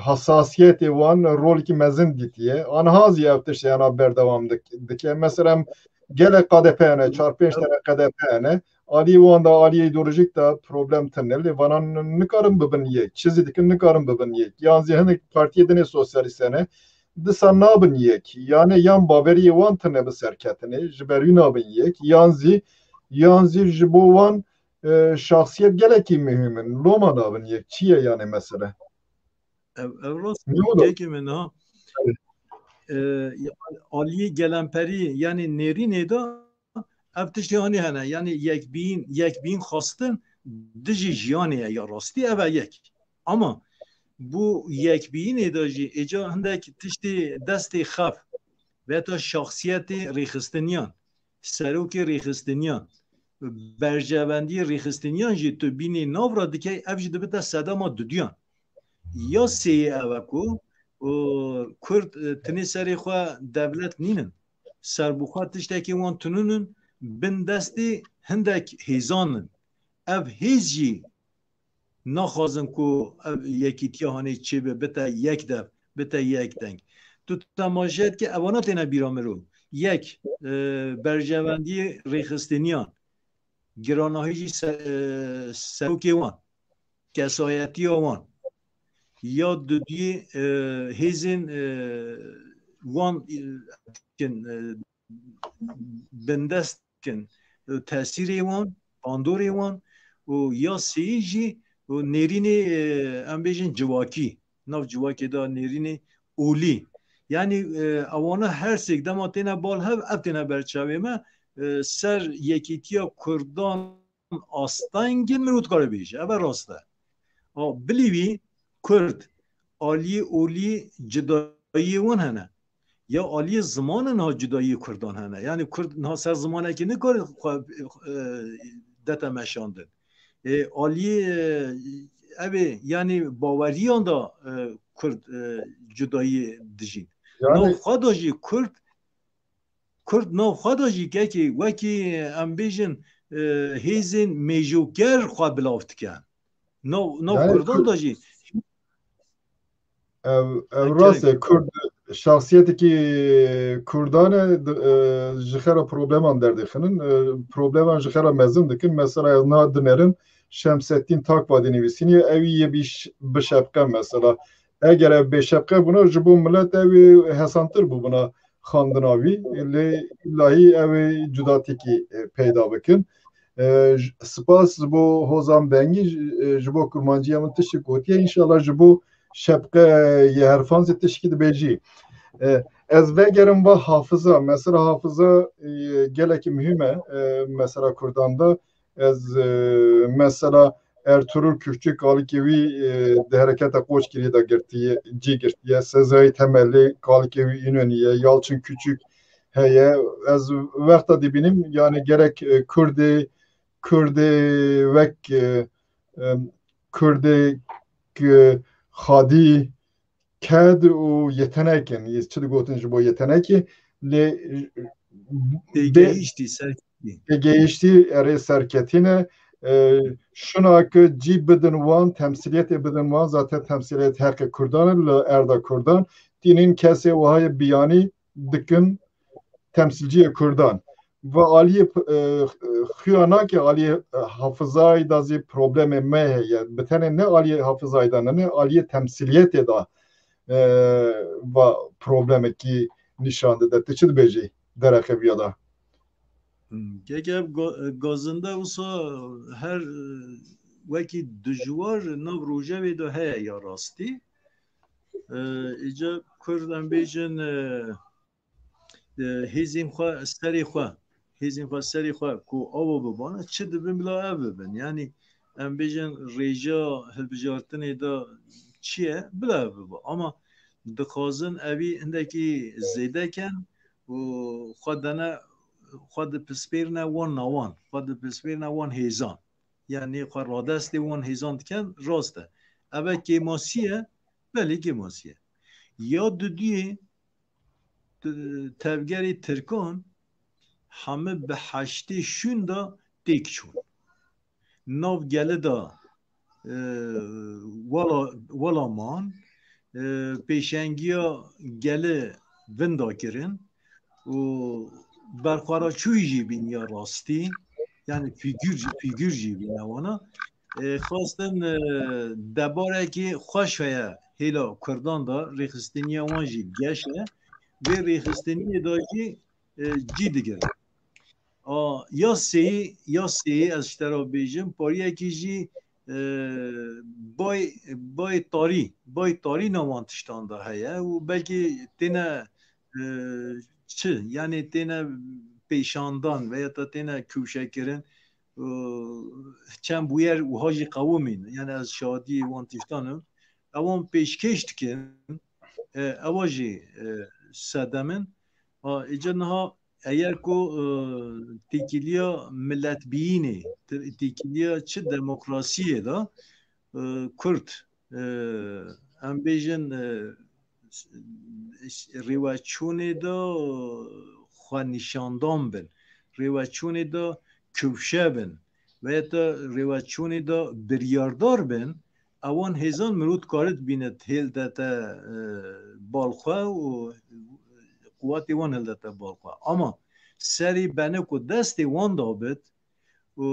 hassasiyetê wan rolekî mezin dîtiye. Anha zî ew tişt hena berdewam dik-, dike. Mesela em gelek K D P hene, çar pênc tane K D P hene. Aliyê wan de, aliyê îdeolojîk de problem tune. Lê vanan nikarin bibin yek. Çi zî dikin nikarin bibin yek. Yan zî hinek partiyê dinê sosyalîst hene. Disa nabin yek. Yani yan baweriyê wan tune bi serketinê, ji ber wî nabin yek. Yan zî, yan zî ji bo wan, e, şahsiyet gelekî muhim in. Loma nabin yek. Çi ye yani mesele? Ev, ev rast Ne oldu? Kekê min ha. Evet. E, ya, aliyê gelemperî, yani nêrînê de ev tiştê hanî hene. Yani yekbîn, yekbîn xwestin dijî jiyanê ye ya rastî, ev e yek. Ama bu yekbînê de jî êca hindek tiştê destê xev ve ta şahsiyetê rêxistiniyan, serokê rêxistiniyan, berjevendiyê rêxistiniyan jî tu bînî nav re dikey, ev jî dibite sedema dudiyan. Ya sêyê ev e ku, û, Kurd, e, tinê serê xwe dewlet nînin. Serbixwe tiştekî wan tunûn in, bin destê hindek hêzan in. Ev hêz jî naxwazin ku ev yekîtiya hanê çêbe bite yek dev. bite yek deng. Tu temaşe dikî, evana têne bîra mirov. Yek, e, berjewendiyê rêxistiniyan, giranahî jî se-, e, serokê wan, kesayetiya wan. Ya duduyê, e, hêzên, e, wan, e, kin, e, bindest kin, e, tesîrê wan, bandorê wan û ya sêyî jî û nêrînê, e, em bêjin civakî. Nav civakê de nêrînê olî. Yanî, e, ewana her sêk dema têne bal hev, ev têne ber çavê me, e, ser yekîtiya Kurdan astengên mirov dikare bêje. Ev e rast e. A, bilî wî Kurd aliyê olî cudayiyê wan hene. Ya aliyê zimanan ha cudayiyê Kurdan hene. Yanî Kurd niha ser zimanekî nikare xwe, e, dete meşandin. E, aliyê, e, ev ê, yanî baweriyan da, e, Kurd, e, cudayî dijîn. Yanî Nav xwe da jî Kurd, Kurd nav xwe da jî kekê wekî, em bêjin, e, hêzên mêjoker xwe bilav dikin. Nav, nav Yanî Kurdan Kurd da jî. Ev, ev Ev rast e. Kurd, şahsiyetekî Kurdan e, di-, e, ji xera probleman derdixinin. E, probleman ji xera mezin dikin. Mesela ez niha dinerim Şemseddîn Takva dinivîsîniye, ew yê bîş-, bi şefqe mesela. Eger ev bêşefqe bûna, ji bo milet ew ê hesantir bûbûna xandina wî. Lê îllahî ew ê cudatekî, e, peyda bikin. E, j-, spas ji bo Hozan Bengî, j-, e, ji bo kurmanciya min tiştek gotiye. Înşallah ji bo şefqe yê herfan zî tiştekî dibêjî. E, ez vegerim va hafiza. Mesela hafiza, e, gelekî muhîm e, e, mesela Kurdan de. Ez, e, mesela Ertuğrul Kürkçü kalikê wî, e, di hereketa Qoçgirî de girtiye, cî girtiye. Sezai Temelli kalikê wî Înonî ye, Yalçın Küçük heye. Ez wexta dibînim, yani gerek, e, Kurdê, Kurdê wek, e, e, Kurdê k-, xadî, ked û yetenek in. Yê çi digotin ji bo yetenekê, lê, e, Têgehiştî, serketî. Têgehiştî, erê serketî ne. E, şuna ku cî bidin wan, temsîliyetê bidin wan, zaten temsîliyet heqê Kurdan e, li erda Kurdan. Tînin kesê wiha yê biyanî dikin temsîlciyê Kurdan. Ve aliyê, e, xuya nake, aliyê, e, hafizayê de zî problemê me heye. Bi tenê ne aliyê hafizayê de ne, ne aliyê temsîliyetê de, e, va problemekî nîşan dide. Tu çi dibêjî dereqê viya de? Hmm, keke ga-, gazinde wisa her, e, wekî dijwar nav rojevê de heye ya rastî. E, îca Kurd em bêjin, e, e, hêzên xwe serê xwe, hêzên xwe serê xwe ku ava bibana, çi dibin bila ev bibin. Yanî em bêjin rêja hilbijartinê de çi ye, bila ev bibe. Ama dixwazin evî hindekî zêde ken û xwe dene, xwe dipispêrine wan nawan, xwe dipispêrine wan hêzan. Yanî xwe radestê wan hêzan dikin, rast e. Ev e kêmasî ye, belê kêmasî ye. Ya duduyê, t-, tevgerê Tirkan hemî bi heştê şûn de têk çûn. Nav geli de, e, wela, wela man, e, pêşengiya geli vinda kirin û berxweraçûyî jî bîn ya rastî, yani fîgür, fîgür jî bîne wana. E, xwestin, e, debarekî xweş heye hêla Kurdan de, rêxistiniya wan jî geş e. Vê rêxistiniyê de jî, e, cî digirin. A, ya sêyî, ya sêyî ez ji te re bêjim, pariyekî jî, e, bay, bay tarî, bay tarî nav wan tiştan de heye û belkî têne, e, çi, yani têne pêşandan veya da têne kewşekirin, e, çend bûyer wiha jî qewimîn. Yani ez şahidiyê wan tiştan im. Ewan pêşkêş dikin, e, ewa jî, e, sedem in. A, îca niha eger ku, e, têkiliya miletbiyînê, te-, têkiliya çi demokrasiyê de, e, Kurd, e, em bêjin, e, rêweçûnê de xwenîşandan bin, rêweçûnê de kewşe bin, veya te rêweçûnê de biryardar bin, Ewan hêzan mirov dikare dibîne hêldete, e, bal xwe û quwetê wan hildete bal xwe. Ama serî bene ku destê wan dabit û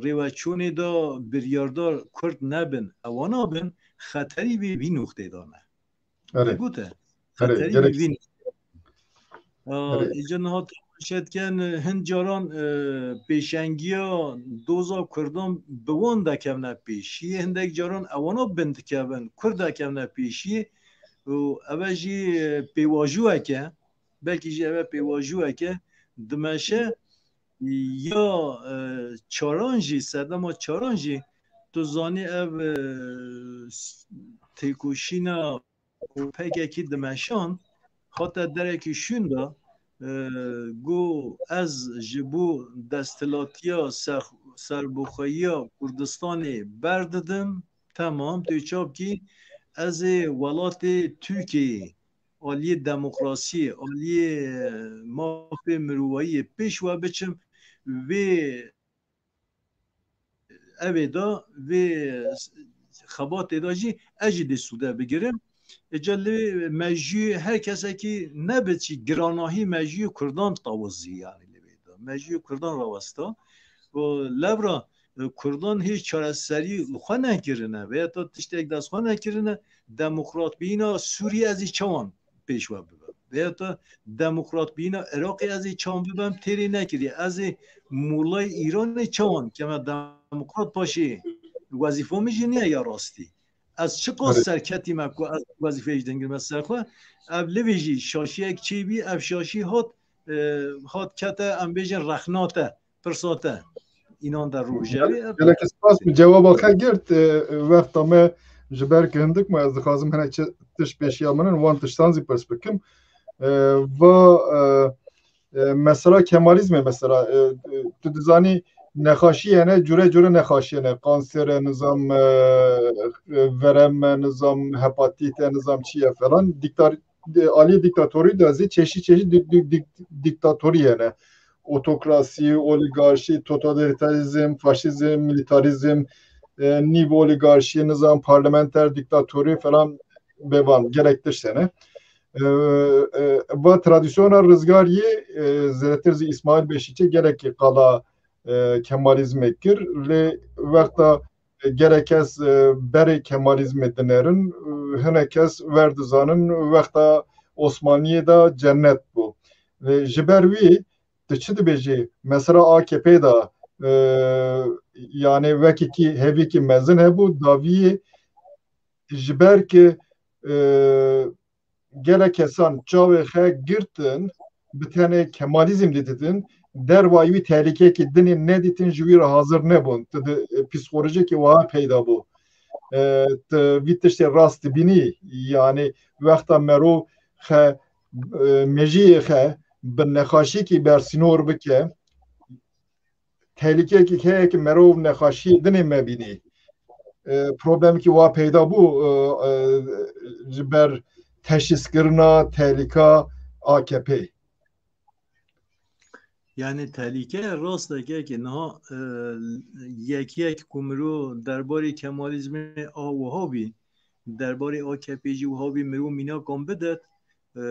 rêveçûnê de biryardar Kurd nebin, ewana bin, xeterî vê vî noxtê de ne. Erê. Gote, Erê, xeterî gerek vî noxtê de. Aa, Erê. Îca niha temaşe dikin, hin caran, e, pêşengiya doza Kurdan bi wan dekevne pêşiyê, hindek caran ewana bin dikevin, Kurd dekevne pêşiyê. Û eve jî, e, pêvajoyek e, belkî jî eve pêvajoyek e, dimeşe ya, e, çaran jî, sedema çaran jî, tu zanî ev, e, s-, têkoşîna ku P K K dimeşand, hate derekî şûn de, e, got, ez ji bo desthilatiya ser-, serbixweyiya Kurdistanê berdidim, temam, tu çap kî, ez ê welatê Tirkiyeyê aliyê demokrasiyê, aliyê mafê mirovahiyê pêş we biçim, vê evê de, vê xebatê de jî ez jî dê sûde bigirim. Îca lê mejiyê her kesekî nebit jî giranahî mejiyê Kurdan tawizî, yanî lê vê de. Mejiyê Kurdan rawesta. Û levra, e, Kurdan hêj çareserî xwe nekirine veya ta tiştek dest xwe nekirine, demokratbîna Sûriyê ez ê çawan pêş we bibim? Veya ta demokratbîna Iraqê ez ê çawan bibim, têrê nekiriye. Ez ê molayê Îranê çawan keme demokrat paşê wezîfa min jî niye ya rastî. Ez çiqas Evet. serketîme ku ez wezîfeyê ji dengirme ser xwe. Ev livê jî şaşiyek çêbî, ev şaşî hat, e, hat kete, em bêjin rexna te, pirsa te. Înan de rojevê, ev Gelek spas, min cewaba xwe girt. E, wexta me ji ber ki hindik me, ez dixwazim hinek çi tişt pêşiya min in, wan tiştan zî pirs bikim. E, va, e, e, mesela Kemalizmê mesela, e, e, tu dizanî nexaşiyê ne, cure cure nexaşiyê ne. Kanser e, nizam, e, e, verem e, nizam, hepatit e, nizam çi ye falan. Diktar-, e, aliyê diktatorî de zî çeşî çeşî dik-, dik-, dik-, diktatorî ye ne. Otokrasî, oligarşî, totalitarizm, faşizm, militarizm, e, nîv oligarşî, nizam parlamenter diktatorî falan bevan gelek tişt hene. E, e, va tradisyona Rizgariyê, e, zêdetir zî Îsmaîl Beşîçê gelekî qala, e, Kemalizmê kir. Lê wexta, e, gelek kes, e, berê Kemalizmê dinerin, e, hinek kes ver dizanin wexta Osmaniyê de cennet bû. E, ji ber wî tu çi dibêjî? Mesela A K P de, e, yanî wekî hevîkî mezin hebû, daviyê ji ber ki, e, gelek kesan çavê xwe girtin, bi tenê Kemalizm dididin, dervayî wî tehlîkekî dinê nedîtin, ji wî re hazir nebûn. Tu di, e, psîkolojikê wiha peyda bû. E, tu vî tiştê rast dibînî, yanî wexta merov xwe, e, mejiyê xwe bi nexaşiyekî bersînor bike, tehlîkeyekî heye ki merov nexaşiyê dinê mebînî. E, problemekî wa peyda bû, e, e, ji ber teşhîskirina tehlîka A K P. Yani tehlîke rast e ki niha, e, yek yek ku mirov derbarê Kemalizmê a wiha bî, derbarê A K P jî wiha bî, mirov mînakan bidet, e,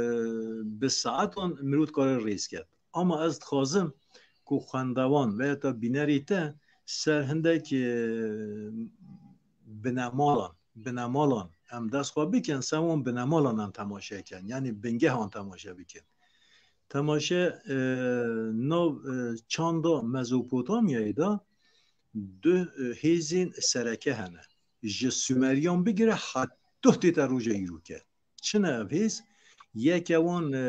bi saetan mirov dikare rêz ket. Ama ez dixwazim ku xwendevan veya ta bînerê te ser hindek, e, binemalan, binemalan em dest xwe bikin, ser wan binemalan em temaşe kin, yanî bingehan temaşe bikin. Temaşe, e, nav, e, çanda Mezopotamyayê de du, e, hêzên sereke hene. Ji Sumeriyan bigire heta tête roja îroke. Çi ne ev hêz? Yeke wan, e,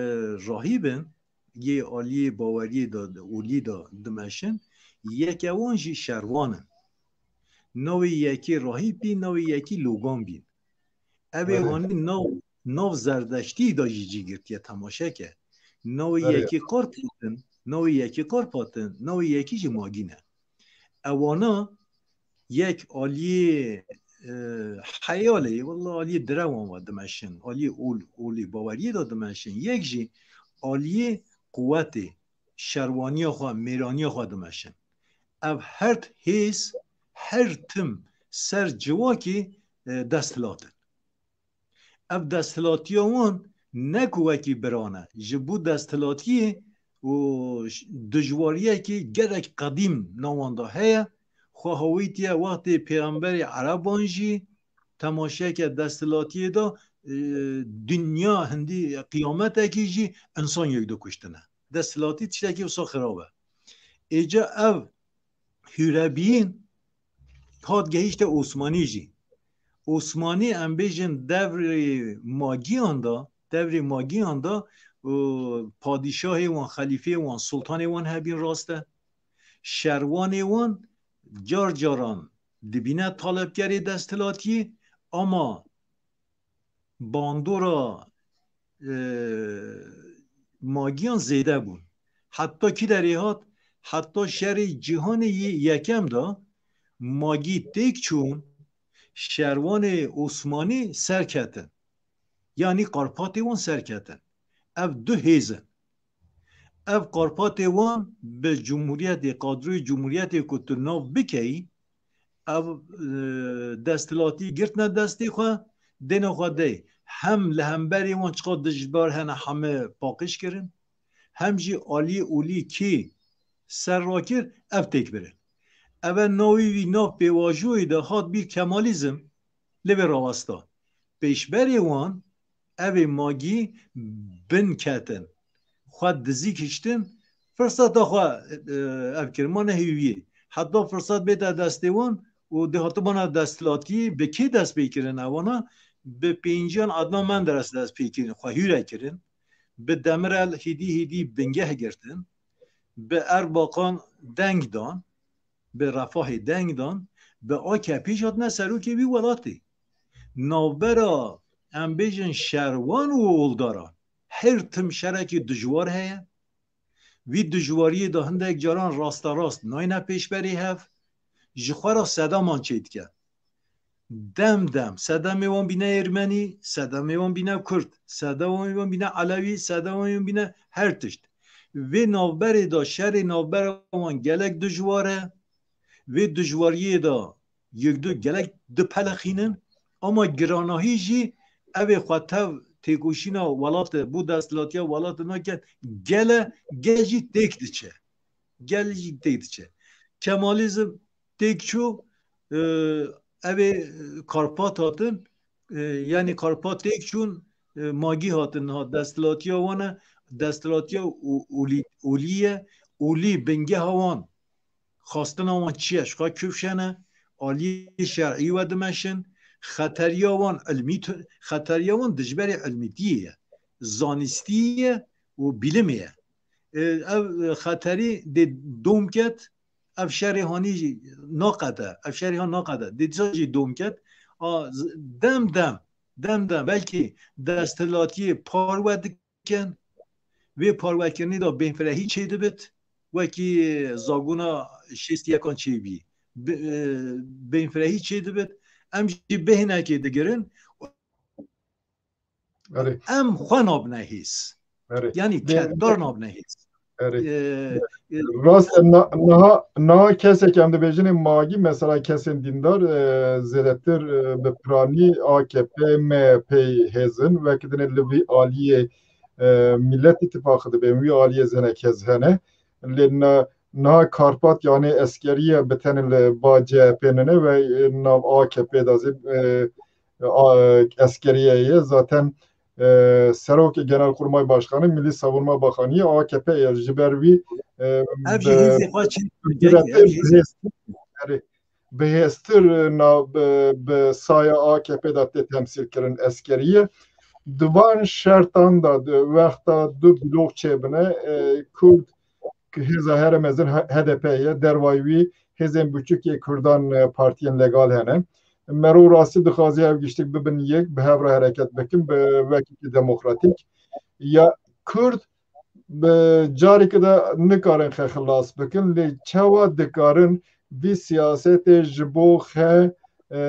rahîb in, yê aliyê baweriyê de, olî de dimeşin, yeke wan jî şerwan in. Navê yekê rahîb bî, navê yekî logan bîn. Ev ê Belê. hanî nav, nav Zerdeştî de jî cî girtiye, temaşe ke. Navê Belê. yekî Qarpat in, navê yekî Qarpat in, navê yekî jî Magîn e. Ewana yek aliyê, e, heyalê, walla aliyê direwan ve dimeşin, aliyê ol-, olê baweriyê de dimeşin, yek jî aliyê quwetê, şerwaniya xwe, mêraniya xwe dimeşin. Ev her hêz, her tim ser civakê e, desthilat in. Ev desthilatiya wan ne ku wekî biran e, ji bo desthilatiyê û ş-, dijwariyekî gelek qedîm nav wan de heye. Xwe hawîtiye wextê pêxemberê Ereban jî temaşeyeke desthilatiyê de, e, dinya hindî qiyametekî jî insan yek dikuştine. Desthilatî tiştekî wisa xirab e. Êca ev hûrebiyîn hat gehişte Osmanî jî. Osmanî, em bêjin, devrê magiyan de, devrê magiyan de, û padîşahê wan, xelîfeyê wan, sultanê wan hebîn rast e. Şerwanê wan car caran dibîne talebkerê desthilatiyê, ama bandora, e, magiyan zêde bûn. Heta kî derê hat, heta şerê cîhanê yê yekem de magî têk çûn, şerwanê Osmanî serketin. Yanî Karpatê wan serketin. Ev du hêz in. Ev Karpatê wan bi cumhuriyetê, kadroyê cumhuriyetê ku tu nav bikeyî, ev, e, desthilatî girtine destê xwe, dêne xwe dey. Hem li hemberê wan çiqa dijber hene heme paqij kirin, hem jî aliyê olî kî ser rakir, ev têk birin. Ev e navê wî nav pêvajoyê de hat bîr Kemalîzm, lê vê rawesta. Pêşberê wan, evê magî bin ketin. Xwe dizî kiştin, firseta xwe, e, ev kirin, ma nehêwiyê. Heta firsat bête destê wan û dê hatibana desthilatiyê bi kê dest pê kirin ewana? Bi pênciyan Adnan Menderes dest pê kirin, xwe hûre kirin. Bi Demirel hêdî hêdî bingeh girtin. Bi Erbakan deng dan. Bi Refahê deng dan. Bi A K P jî hatine serokê wî welatê. Navbera, em bêjin, şerwan û oldaran her tim şerekî dijwar heye. Vî dijwariyê de hindek caran rasterast nayne pêşberî hev, ji xwe re sedaman çêdike. Dem dem sedemê wan bîne Ermenî, sedemê wan bîne Kurd, sedemê wan bîne Elewî, sedemê wan bîne her tişt. Vê navberê de şerê navbera wan gelek dijwar e. Vê dijwariyê de yek du gelek dipelexînin, ama giranahî jî evê xwe tev têkoşîna welatê, bo desthilatiya welatê nake, gele, gel jî têk diçe. Gel jî têk diçe. Kemalizm têk çû, e, evê Karpat hatin, e, yanî Karpat têk çûn, e, magî hatin niha. Desthilatiya wan e, desthilatiya û-, olî-, olî ye, olî bingeha wan. Xwestina wan çi ye? Ji xwe kifşene, aliyê şer'î we dimeşin, xeteriya wan ilmî tu-, xeteriya wan dijberê ilmîtiyê ye, zanistî ye û bîlimê ye. E, ev, e, xeterî dê dom ket, ev şerê hanî jî naqede, ev şerê han naqede. Dê dîsa jî dom ket. A, z-, dem dem, dem dem, belkî desthilatiyê par we dikin, vê parwekirinê de bênfirehî çêdibit, wekî zagona şêst yekan çêbî. Bi-, e, bênfirehî çêdibit, em jî bêhnekê digirin. Erê. Em xwe nabine hêz. Erê. Yanî Bê-, kedar nabine hêz. Erê. E, e, Rast e, na-, niha, niha kesek em dibêjinê magî, mesela kesên dîndar, e, zêdetir, e, bi piranî A K P, M H P hêzin, wekî dinê li vî aliyê, e, Millet Îtîfaqi dibe, wî aliyê zenek hez hene. Lê na-, niha Karpat, yanî eskeriye bi tenê li ba C H P nine ve, e, nav A K P da zî, e, a-, eskeriye ye. Zaten, e, Serokê Genelkurmay Başkanı, Milli Savunma Bakanı A K P ye. Ji ber vî, e, Ev jî bi hêzê xwe çê dike, ev jî hêzê bi hêstir na-, bi, bi saya A K P de tê temsîl kirin eskeriye. Di van şertan de, di wexta du blok çêbine, e, Kurd hêza here mezin H-, H D P ye, dervayî wî hêzên biçûkê Kurdan, e, partiyên legal hene. Mero rastî dixwaze ev giştik bibin yek, bi hev re hereket bikin, bi wekî demokratîk. Ya Kurd bi careke de nikarin xwe xilas bikin, lê çawa dikarin vî siyasetê ji bo xwe, e,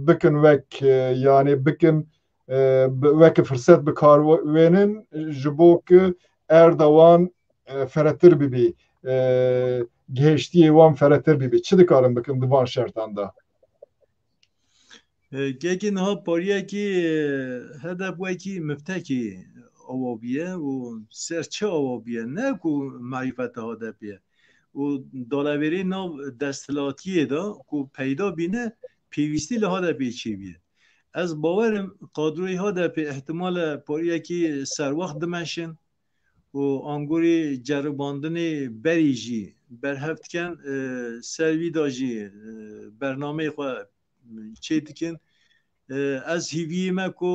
bikin wek, e, yanî bikin, e, bi, wek firset bi kar wênin, ji bo ku erda wan, e, feretir bibî, e, gihiştiyê wan feretir bibî. Çi dikarin bikin di van şertan de? E, kekê niha pariyekî, e, H D P wekî miftekî awa bûye û ser çi awa bûye? Ne ku marîfeta H D P ye. Û dalevêrê nav desthilatiyê de ku peyda bîne, pêwîstî li H D P çêbûye. Ez bawer im kadroyê H D P ihtimal e pariyekî serwext dimeşin û angorê ceribandinê berî jî berhev dikin, e, ser wî de jî, e, bernameyê xwe çê dikin. E, ez hîviyê me ku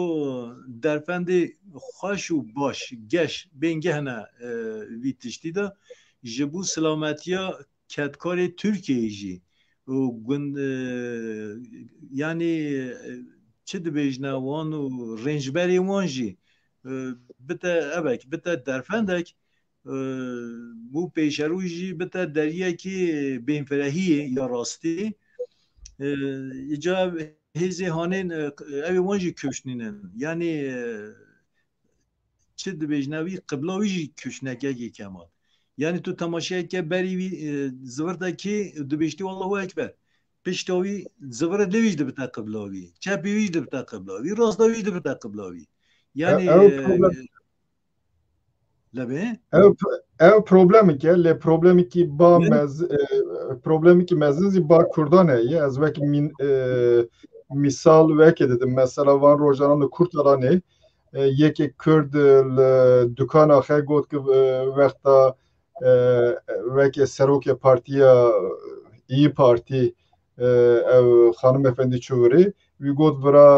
derfendê xweş û baş, geş, bên gehne, e, vî tiştî de ji bo silametiya kedkarê Tirkiyeyê jî û gund, e, yanî, e, çi dibêjne wan û rêncberê wan jî, e, bite evek, bite derfendek, e, bû pêşerû jî bite deriyekî bênfirehiyê ya rastî. E, îca hêzê hanên, e, ew ê wan jî kuşt nînin. Yanî, e, çi dibêjne wî, qibla wî jî kuşnekekê kemal. Yanî tu temaşeyeke berî wî, e, zivirtekî dibêjtî Allahu Ekber. Pişta wî zivirê lê wî jî dibite qibla wî. Çepê wî jî dibite qibla wî. Rasta wî jî dibite qibla wî. Yanî, ew e, problem Lebê? Ev, ev problemek e, lê problemekî ba Ne? mez-, e, problemekî mezin zî ba Kurdan heye. Ez wekî min-, e, misal wekê didim. Mesela van rojanan li Kurtalanê, e, yekê Kurd, e, li dukana xwe got ki, e, wexta, e, wekê serokê partiya, e, İYİ Partî, e, ev Xanim Efendî Çûwirî, wî got, vira,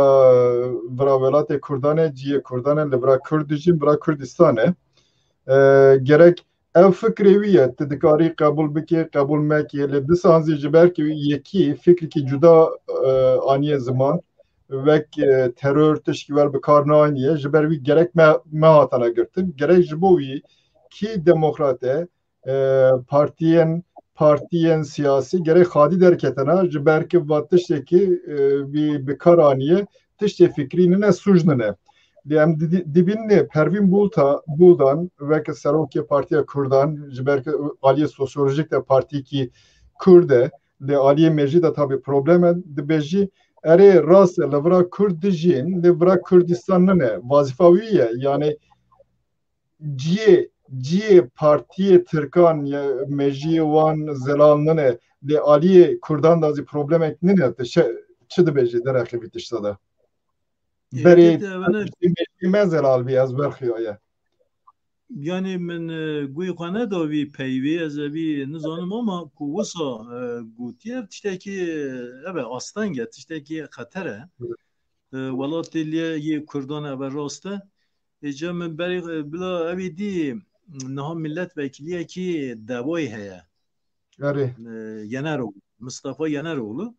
vira welatê Kurdan e, ciyê Kurdan e, li vira Kurd dijîn, vira Kurdistan e. E, gerek ev fikrê wî ye, tu dikarî qebûl bikî, qebûl mekî, lê disan zî ji ber ku yekî fikrekî cuda, e, aniye ziman, wek, e, teror tişkî wer bi kar nayniye, ji ber wî gerek me, me hatana girtin. Gerek ji bo wî kî demokrat e, e, partiyên, partiyên siyasî gerek xadî derketena, ji ber ki va tiştekî, e, wî bi kar aniye, tiştê fikrî nine, sûc nine. Lê em di-, dibînê Pervîn Bulta-, Buldan weke serokê Partiya Kurdan, ji ber ki aliyê sosyolojik de partiyekî Kurd e, lê aliyê mejî de tabî problem e, dibêjî, erê rast e, li vira Kurd dijîn, lê vira Kurdistan nine. Wazifa wî ye, yanî ciyê, ciyê partiyê Tirkan ya mejiyê wan zelal nine, lê aliyê Kurdan de zî problemek nine, tu çi, çi dibêjî derheqê vî tişta de? Ê, Berê kete evene mejiyê me zelal bî, ez berxiyaye. Yanî min, e, guhê xwe neda vî peyvê, ez evî nizanim ama ku wisa, e, gotiye, ev tiştekî, e, ev e, asteng e, tiştekî xeter e. Evet. E, welatê lê yê Kurdan ev e rast e. Êca min berê, e, bila evî dî niha milletvekiliyekî DEVAyê heye. Erê. E, Yeneroğlu, Mustafa Yeneroğlu.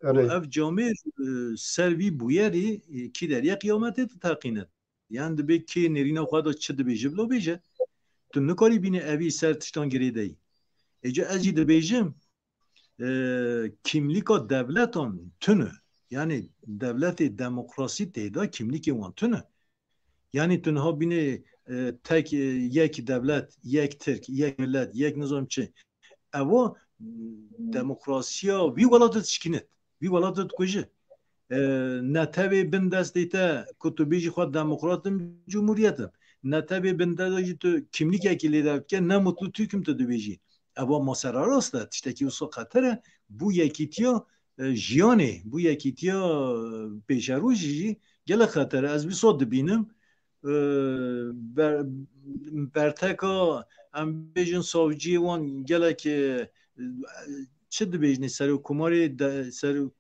Û Erê. ev camêr, e, ser vî bûyerî, e, kî deriyê qiyametê diteqînin. Yan dibê kê nêrîna xwe de çi dibêje, bila bêje. Tu nikarî bînî evî ser tiştan girêdeyî. Êca ez jî dibêjim, e, kîmlîka devletan tune. Yanî devletê demokrasî tê de kîmlîkê wan tune. Yanî tu niha bînê, e, tek, e, yek devlet, yek Tirk, yek millet, yek nizam çi. Ewa demokrasiya vî welatê dişkînit, vî welatê dikuje. E, ne tevê bin destê te ku tu bêjî xwe demokrat im, cumhuriyet im. Ne tevê bin destê jî tu kimlîkekî lê derdike, ne mutlu Türk im tu dibêjî. Ewa masera rast e, tiştekî wisa xeter e. Bû yekîtiya, e, jiyanê, bû yekîtiya, e, pêşerojê jî gelek xeter e. Ez wisa dibînim. E, ber-, berteka, em bêjin, savciyê wan gelek, e, çi dibêjinê, serokkomarê de, serok,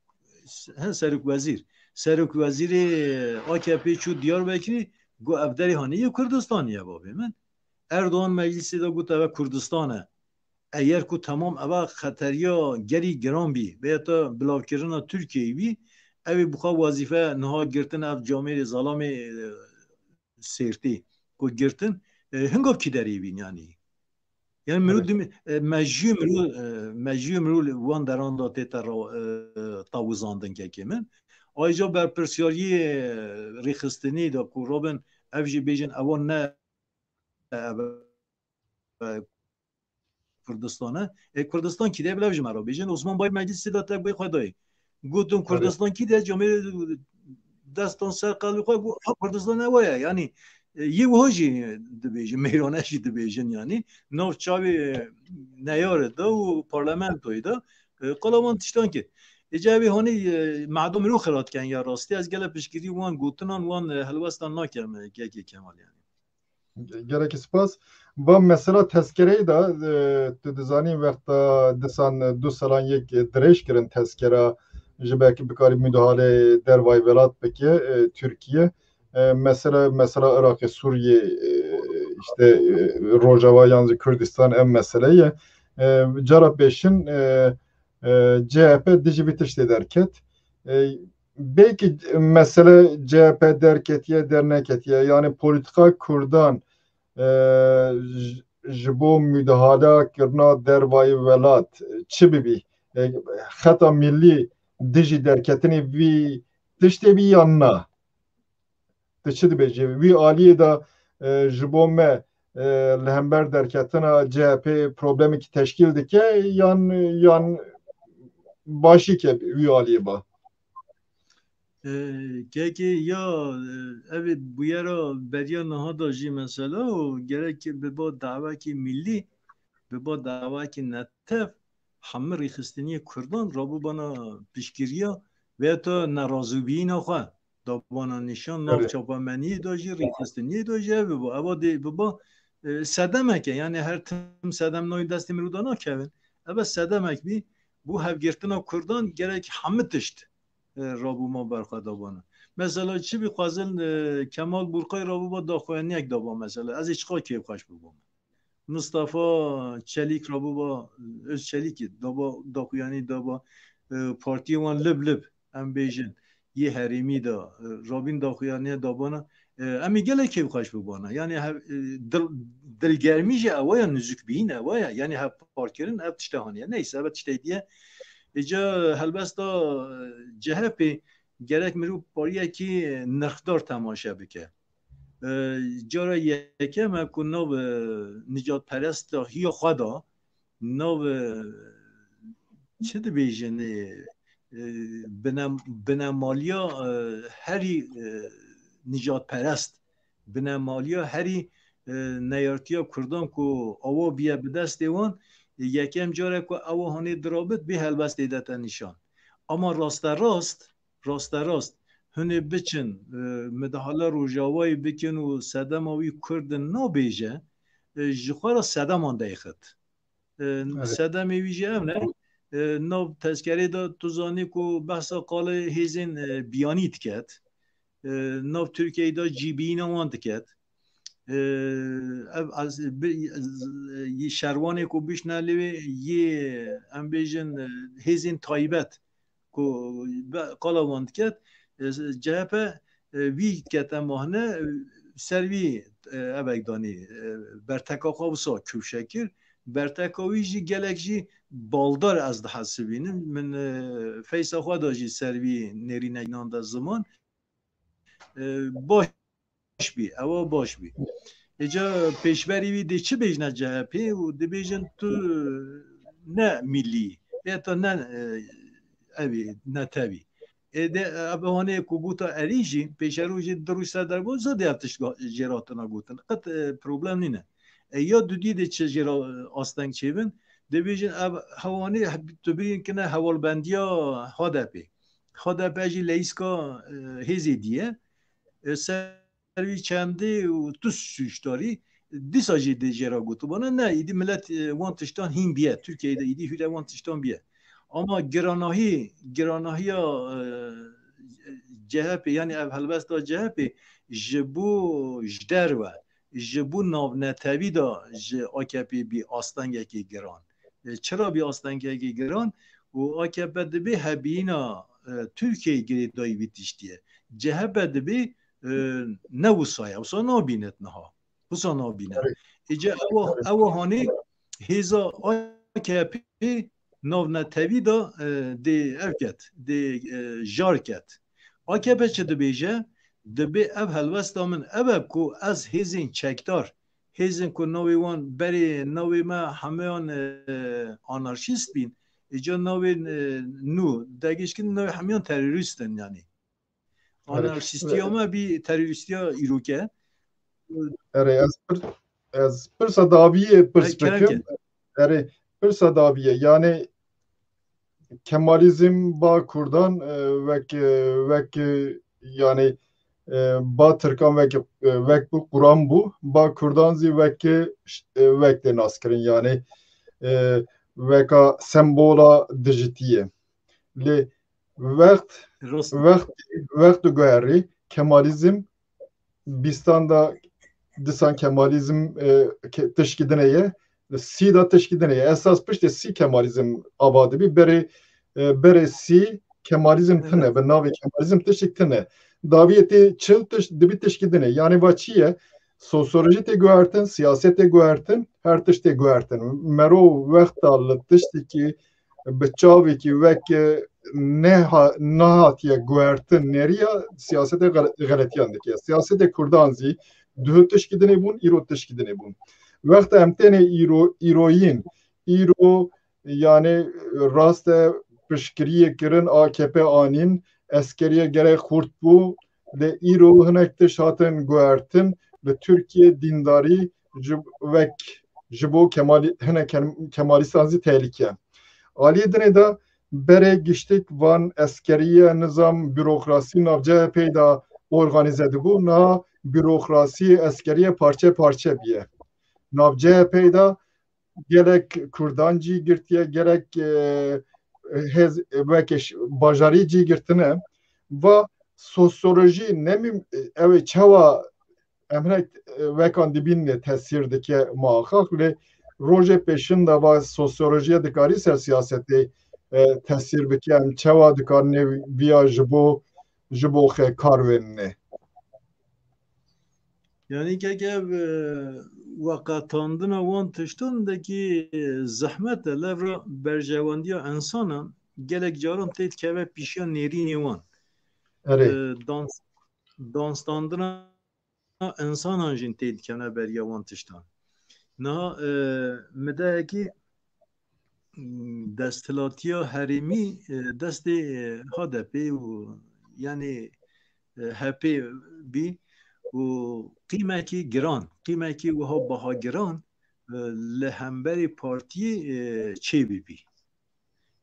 he, serokwezîr. Serokwezîrê A K P çû Diyarbekirê, got, ev derê hanê yê Kurdistanê ye, bavê min. Erdogan meclisê de got, ev e Kurdistan e. Eger ku temam eva xeteriya gerî giran bî, vê ya ta bilavkirina Tirkiyeyê bî, ew ê bi xwe wezîfe niha girtin, ev camêrê zelamê, e, sêrtî ku girtin, e, hingav kî derê bîn yanî. Yani miro Evet. dim-, e, mejiyê miro, e, mejiyê miro li wan deran de tête ra-, e, tawizandin kekê min. Ayrıca berpirsiyariyê, e, rêxistinê de ku rabin ev jî bêjin ewan ne, e, e, Kurdistan e. E, Kurdistan kî de bila ji me re bêjin. Osman Bayır meclisê de te guhê xwe dayê. Gotin Kurdistan kî de camê destan ser qelbê xwe got, ha Kurdistan ew ye. Yanî, e, yê wiha jî dibêjin, mêrane jî dibêjin yanî. Nav çavê neyarê de û parlamentoyê de, e, qala wan tiştan kir. Êca ev ê hanî, e, mehda mirov xira dikin ya rastî. Ez gelek piştgirî wan gotinan, wan, e, helwestan nakem, e, Kekê Kemal yanî. Gelekî spas. Va mesela tezkereyê de, e, tu dizanî wexta disan, e, du salan yek, e, dirêj kirin tezkera ji belkî bikarî müdahale dervayî welat bike, e, Tirkiye. E, mesele, mesela Iraqê, Sûriyê, e, işte, e, Rojava yan jî Kurdistan ev mesele ye. E, cara pêşin, e, e, C H P dijî vî tiştê derket. E, belkî mesele C H P derketiye, derneketiye. Yani politika Kurdan, e, j-, ji bo müdahale kirina dervayî welat, e, çi bibî? E, xeta millî dijî derketinê vî tiştê bî yan na? Tu çi dibêjî? Wî aliyê de, e, ji bo me, e, li hember derketina C H P problemekî teşkîl dike yan, yan başî ke wî aliyê ba? E, kekê ya, e, ev ê bûyera beriya niha de jî mesela û gerek biba dawekî millî, biba dawekî netev, hemî rêxistiniyê Kurdan rabûbana piştgiriya vê ya nerazîbûyîna xwe dabana nîşan, nav çapemeniyê de jî, rêxistiniyê de jî ev biba. Eva dê biba, e, sedemek e. Yanî her tim sedem navê destê mirov de nakevin. Ev sedemek bî, bo hevgirtina Kurdan gerek hemî tişt, e, rabûma berxwe dabana. Mesela çi bî xwezin, e, Kemal Burqay rabûba daxuyaniyek daba mesela. Ez ê çiqa kêfxweş bibûm. Mustafa Çelîk rabûba, Özçelîkî daba, daxuyanî daba, e, partiyê wan Lib Lib, em bêjin, yê herêmî de, e, rabîn daxuyaniye dabana, e, em ê gelek kêfxweş bibana. Yanî hev-, e, dil-, dilgermî jî ewa ye, nizûkbîn ewa ye. Yanî hevparkirin ev tişte haniye. Neyse, ev tiştê diye. Îca helbesta, e, C H P gerek mirov pariyekî nirxdar temaşe bike. E, cara yekem e ku nav, e, nicadperesta hiya xwe de, nav, e, çi dibêjin, e, e, bine-, binemaliya, e, herî, e, nicadperest, binemaliya herî, e, neyartiya Kurdan ku awa biye bi destê wan, e, yekem care ku ewa hanê dirabit bê helbestê dete nîşan. Ama rasterast, rasterast hûn ê biçin, e, midahale Rojavayê bikin û sedema wî Kurd in nabêje, e, ji xwe re sedeman deyxit. E, Evet. Sedemê wî jî ev ne. E, nav tezkerê de tu zanî ku behsa qalê hêzên, e, biyanî diket. E, nav Tirkiyeyê de cîbîna wan diket. E, ev az-, bi-, z-, şerwanê ku bişne lê wê yê, em bêjin, e, hêzên taybet ku be-, qala wan diket, e, C H P, e, wî kete mahne, e, ser wî, e, evek danî, e, berteka xwe wisa kifşe kir. Berteka wî jî gelek jî baldar ez dihesibînim. Min, e, feysa xwe de jî ser wî nêrînek nan de ziman. E, baş bî, ewa baş bî. Êca pêşberî wî dê çi bêjne C H P û dibêjin tu ne millî, ya tu ne, e, evî, ne tevî. Ê de, e, ev hanê ku gota erî jî, pêşerû jî du roj ser derbo, zidê ev tişt ga-, jê re tine gotin. Qet, e, problem nîne. E, ya dudî de çi jê re, e, asteng çêbin, dibêjin ev hewanê, tu birîn kine hewalbendiya H D P. H D P jî leyîska, e, hêzê diye. E, ser wî çendê û tu sûcdarî, dîsa jî dê jê re gotibana, ne, îdî milet, e, wan tiştan hîn biye. Tirkiyeyê de îdî hûre wan tiştan biye. Ama giranahî, giranahiya, e, C H P, yanî ev helbesta C H P ji bo ji derve, ji bo navnetewî de ji A K P bî astengekî giran. E, çira bî astengekî giran? Û A K P dibê hebîna, e, Tirkiyeyê girêdayî vî tiştî ye. C H P dibê, e, ne wisa ye. Wisa nabînet niha. Wisa nabîne. Evet. Îca ewa, Evet. ewa hanê hêza A K P navnetewî de, e, dê ev ket, dê, e, jar ket. A K P çi dibêje? Dibê ev helwesta min ev e ku ez hêzên çekdar, hêzên ku navê wan berê navê me hemeyan, e, anarşîst bîn, Îca navê, e, nû, degişkin navê hemiyan terorîst in yanî. Erê. Anarşîstiya me bî terorîstiya îroke. Erê, ez pir, ez pirsa daviyê pirs Ay, kerem bikim. Ke. Erê, pirsa daviye. Yani Kemalizm ba Kurdan, e, wek, e, wek, e, yani, e, ba Tirkan wek, e, wek bu Kur'an bu, ba Kurdan zî wek, e, ş-, e, wek de nas kirin. Yani, e, weka sembola dijitiye. Lê wext, Rast. wext, wext guherî Kemalizm bîstan da disan Kemalizm, e, ke-, tişkî dinê ye. Sî da tişkî dinê ye. Esas piştê sî Kemalizm ava dibî. Berê, e, berê sî Kemalizm Evet. tine. Bi navê Kemalizm tiştik tine. Daviyê tê çil tiş-, dibî tişkî dinê. Yani va çi ye? Sosyoloji tê guhertin, siyaset tê guhertin, her tişt tê guhertin. Mero wexta li tiştekî bi çavekî wek, e, neha-, nehatiye guhertin neriya siyasetê xel-, xeletiyan dike. Siyasetê Kurdan zî duhil tişkî dinê bûn, îro tişkî dinê bûn. Wexta em tenê îro, îroyîn, îro yani rast e piştgiriyê kirin A K P anîn, eskeriye gelek xurt bû, lê îro hinek tişt hatin guhertin, li Tirkiye dîndarî ji wek ji bo Kemalî-, hinek Kem-, Kemalîstan zî tehlike. Aliyê dinê de berê giştik van eskeriye, nizam, bürokrasî nav C H P'yê de organîze dibû, niha bürokrasî eskeriye parçe parçe biye. Nav C H P'yê de gelek Kurdan cî girtiye, gelek, e, hêz, weke ş-, bajarî cî girtine. Va sosyolojî ne mim-, ew ê çawa em hinek, e, wekan dibînine tesîr dike muhakkak, lê rojê pêşin de va sosyolojiya dikarî ser siyasetê, e, tesîr bike, em çawa dikarine viya ji bo, ji bo xwe kar wênine. Yani keke ev, e, veqetandina wan tiştan dekî, e, zehmet e, levra berjewendiya insana gelek caran tê dikeve pîşiya nêrînê wan. Erê. E, dans-, dansandina insanan jî tê dikene beriya wan tiştan. Niha, e, midehekî, m, desthilatiya herêmî, e, destê, e, H D P û, yani, e, H P bî û qîmekî giran, qîmekî wiha baha giran, e, li hemberî partiyê, e, çêbibî.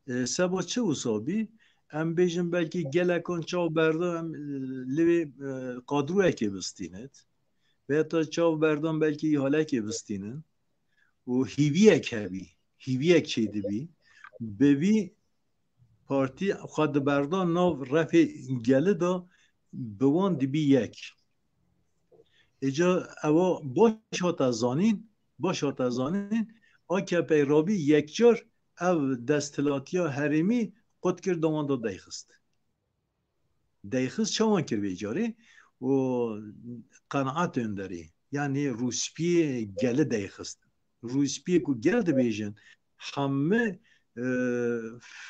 E, seba çi wisa bî? Em bêjin belkî gelekan çav berdan, em, e, li wê, e, kadroyekê bistînit. Veya ta çav berdan belkî îhalekê bistînin. Û hîviyek hebî, hîviyek çêdibî. Bi vî partî xwe diberdan nav refê geli de bi wan dibî yek. Îca ewa baş hate zanîn, baş hate zanîn, A K P rabî yekcar ev desthilatiya herêmî qut kir, da wan da deyxist. Deyxist çawan kir vê carê? Û Qenaet Önderî, yanî rûspiyê geli deyxist. Rûspiyê ku gel dibêjin, hemî, e,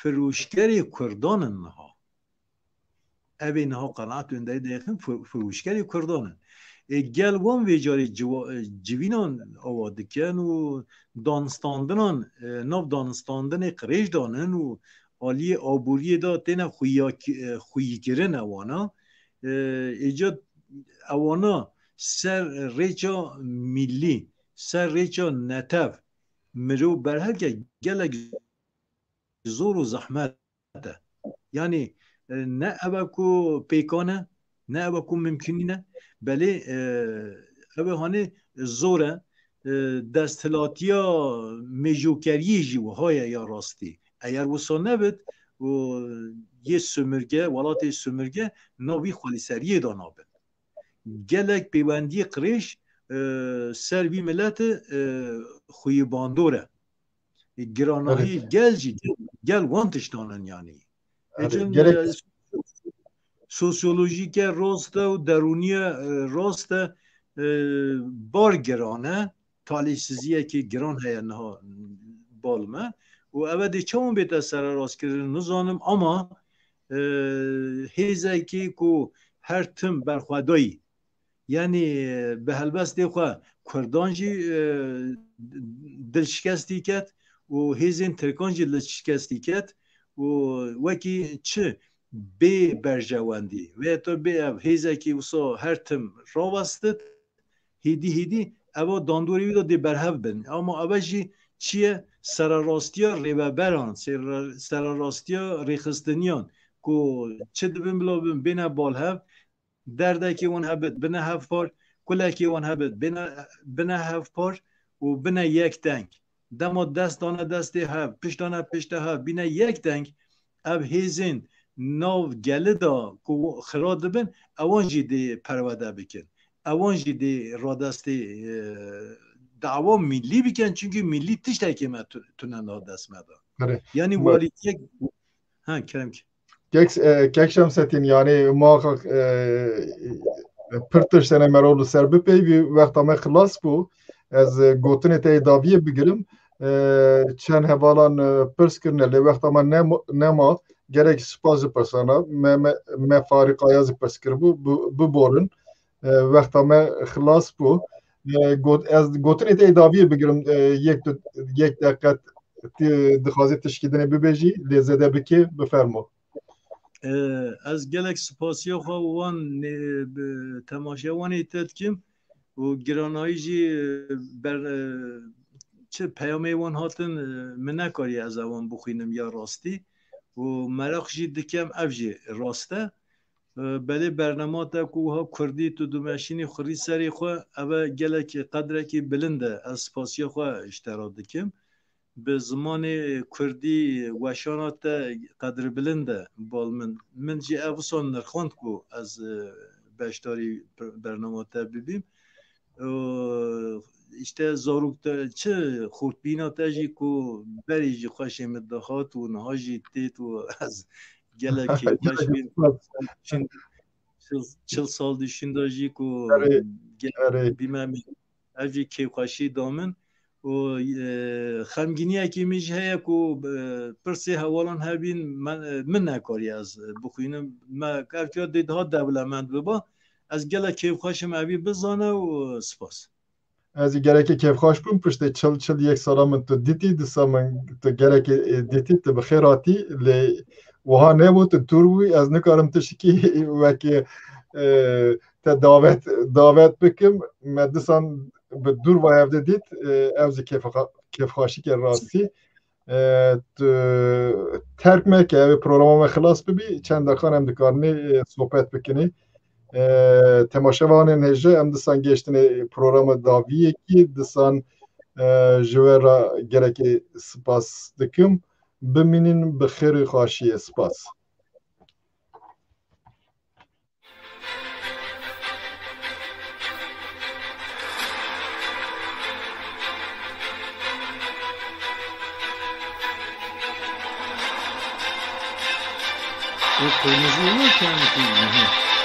firoşkerê Kurdan in niha. Ev ê niha Qenaet Önderî deyxin, fir-, firoşkerê Kurdan in. Ê gel wan vê carê ciwa-, e, civînan awa dikin û danistandinan, e, nav danistandinê qirêj danin û aliyê aboriyê de têne xuyak-, e, xuyîkirin ewana. E, êca ewana ser rêça mîllî, ser rêça netev, mirov berhevke gelek zor û zehmet e. Yanî, e, ne ev e ku pêkan e, ne ev e ku mimkun nîne, belê, e, ev ê hanê zor e, e, desthilatiya mêjokeriyê jî wiha ye ya rastî. Eger wisa nebit, û yê sömürge, welatê sömürge nav wî xwelîseriyê de nabin. Gelek pêwendiyê qirêj, e, ser vî milete, e, xuyîbandor e. Giranahî Evet. gel jî, gel wan tiştan in yanî. Evet, Ecin, gerek e, sosyolojîke rast e û derûniye, e, rast e, e, bar giran e. Talihsiziyekî giran heye niha bal me. Û ev ê dê çawan bête sererastkirin nizanim ama, e, hêzekî ku her tim berxwedayî, yanî, e, bi helbestê xwe Kurdan jî, e, dilşikestî ket û hêzên Tirkan jî li şikestî ket û wekî çi bê berjewendî vê to bê ev hêzekî wisa her tim rawestit, hêdî hêdî eva dandorê wî de dê berhev bin. Ama eve jî çi ye? Sererastiya rêveberan, sere-, sererastiya rêxistiniyan ku çi dibin bila bin bêne balhev, derdekê wan hebit bine hevpar, kulekê wan hebit bine, bine hevpar û bine yek deng. Dema dest dane destê hev, pişt dane piştê hev, bîne yek deng, ev hêzên nav gelê de ku xira dibin, ewan jî dê perwede bikin. Ewan jî dê radestê, e, dawa millî bikin, çunkî millî tiştekê me tu-, tune na dest me de. Erê. Yanî Ma- walîtiyek, ha, kerem ki. Kek, e, Kek Şemsettin, yani muhakkak, e, pir tiştene merol li ser bipeyvî, wexta me xilas bû. Ez, e, gotinê te yê daviyê bigirim. E, çend hevalan, e, pirs kirine, lê wexta me nema, nema, gerek spas ji pirsana, me, me, me farîqaya jî pirs kiribû, bi-, biborin. E, wexta me xilas bû. E, got-, ez gotinê te yê daviyê bigirim, e, yek, du, yek deqe tu dixwazî tişkî dinê bibêjî, lê zêde bikê, bifermo. E, ez gelek spasiya xwe wan nê-, bi temaşevanê te dikim û giranayî jî, e, ber-, e, çi peyamê wan hatin, e, min nekariye ez ewan bixwînim ya rastî û meraq jî dikem ev jî rast e. E, belê bernama te ku wiha kurdî tu dimeşînî xurî serê xwe, ev e gelekî qedrekî bilind e. Ez spasiya xwe ji te re dikim. Bi zimanê kurdî weşana te qedrbilind e, bal min. Min jî ev wisa nirxand ku ez, e, beşdarî bernama te bibîm. E, îşte zarok te, çi xurtbîna te jî ku berî jî xweşê min dihat û niha jî têt û ez gelek kêfxweş bîm. Çil, çil sal dişinda jî ku Erê, ge-, erê. Bîme min, ev jî kêfxweşî da min. Û, e, xemgîniyekî min jî heye ku, e, pirsê hewalan hebîn, me-, e, min nekariye ez bixwînim. Me, ev ka dê daha dewlemend biba. Ez gelek kêfxweş im evî bizane û spas. Ez ê gerekê kêfxweş bûm, piştê çil, çil yek sala min tu dîtî, disa min tu gerekê, e, dîtî, tu bi xêr hatî, lê wiha nebû, tu dûr bûyî, ez nikarim tiştekî wekî, e, te davet, davet bikim. Me disan bi dûr ve evde dît, e, ev jî kêfxa-, kêfxweşîke rastî. E, tu terk me ke ev programa me xilas bibî, çend deqan em dikarinê, e, sohbet bikinê. E, temaşevanên hêja, em disan gêştinê programa dawiyekî, disan, e, ji we re gerekê spas dikim. Bimînin bi xêr û xweşiyê. Spas. Bu kırmızı olurken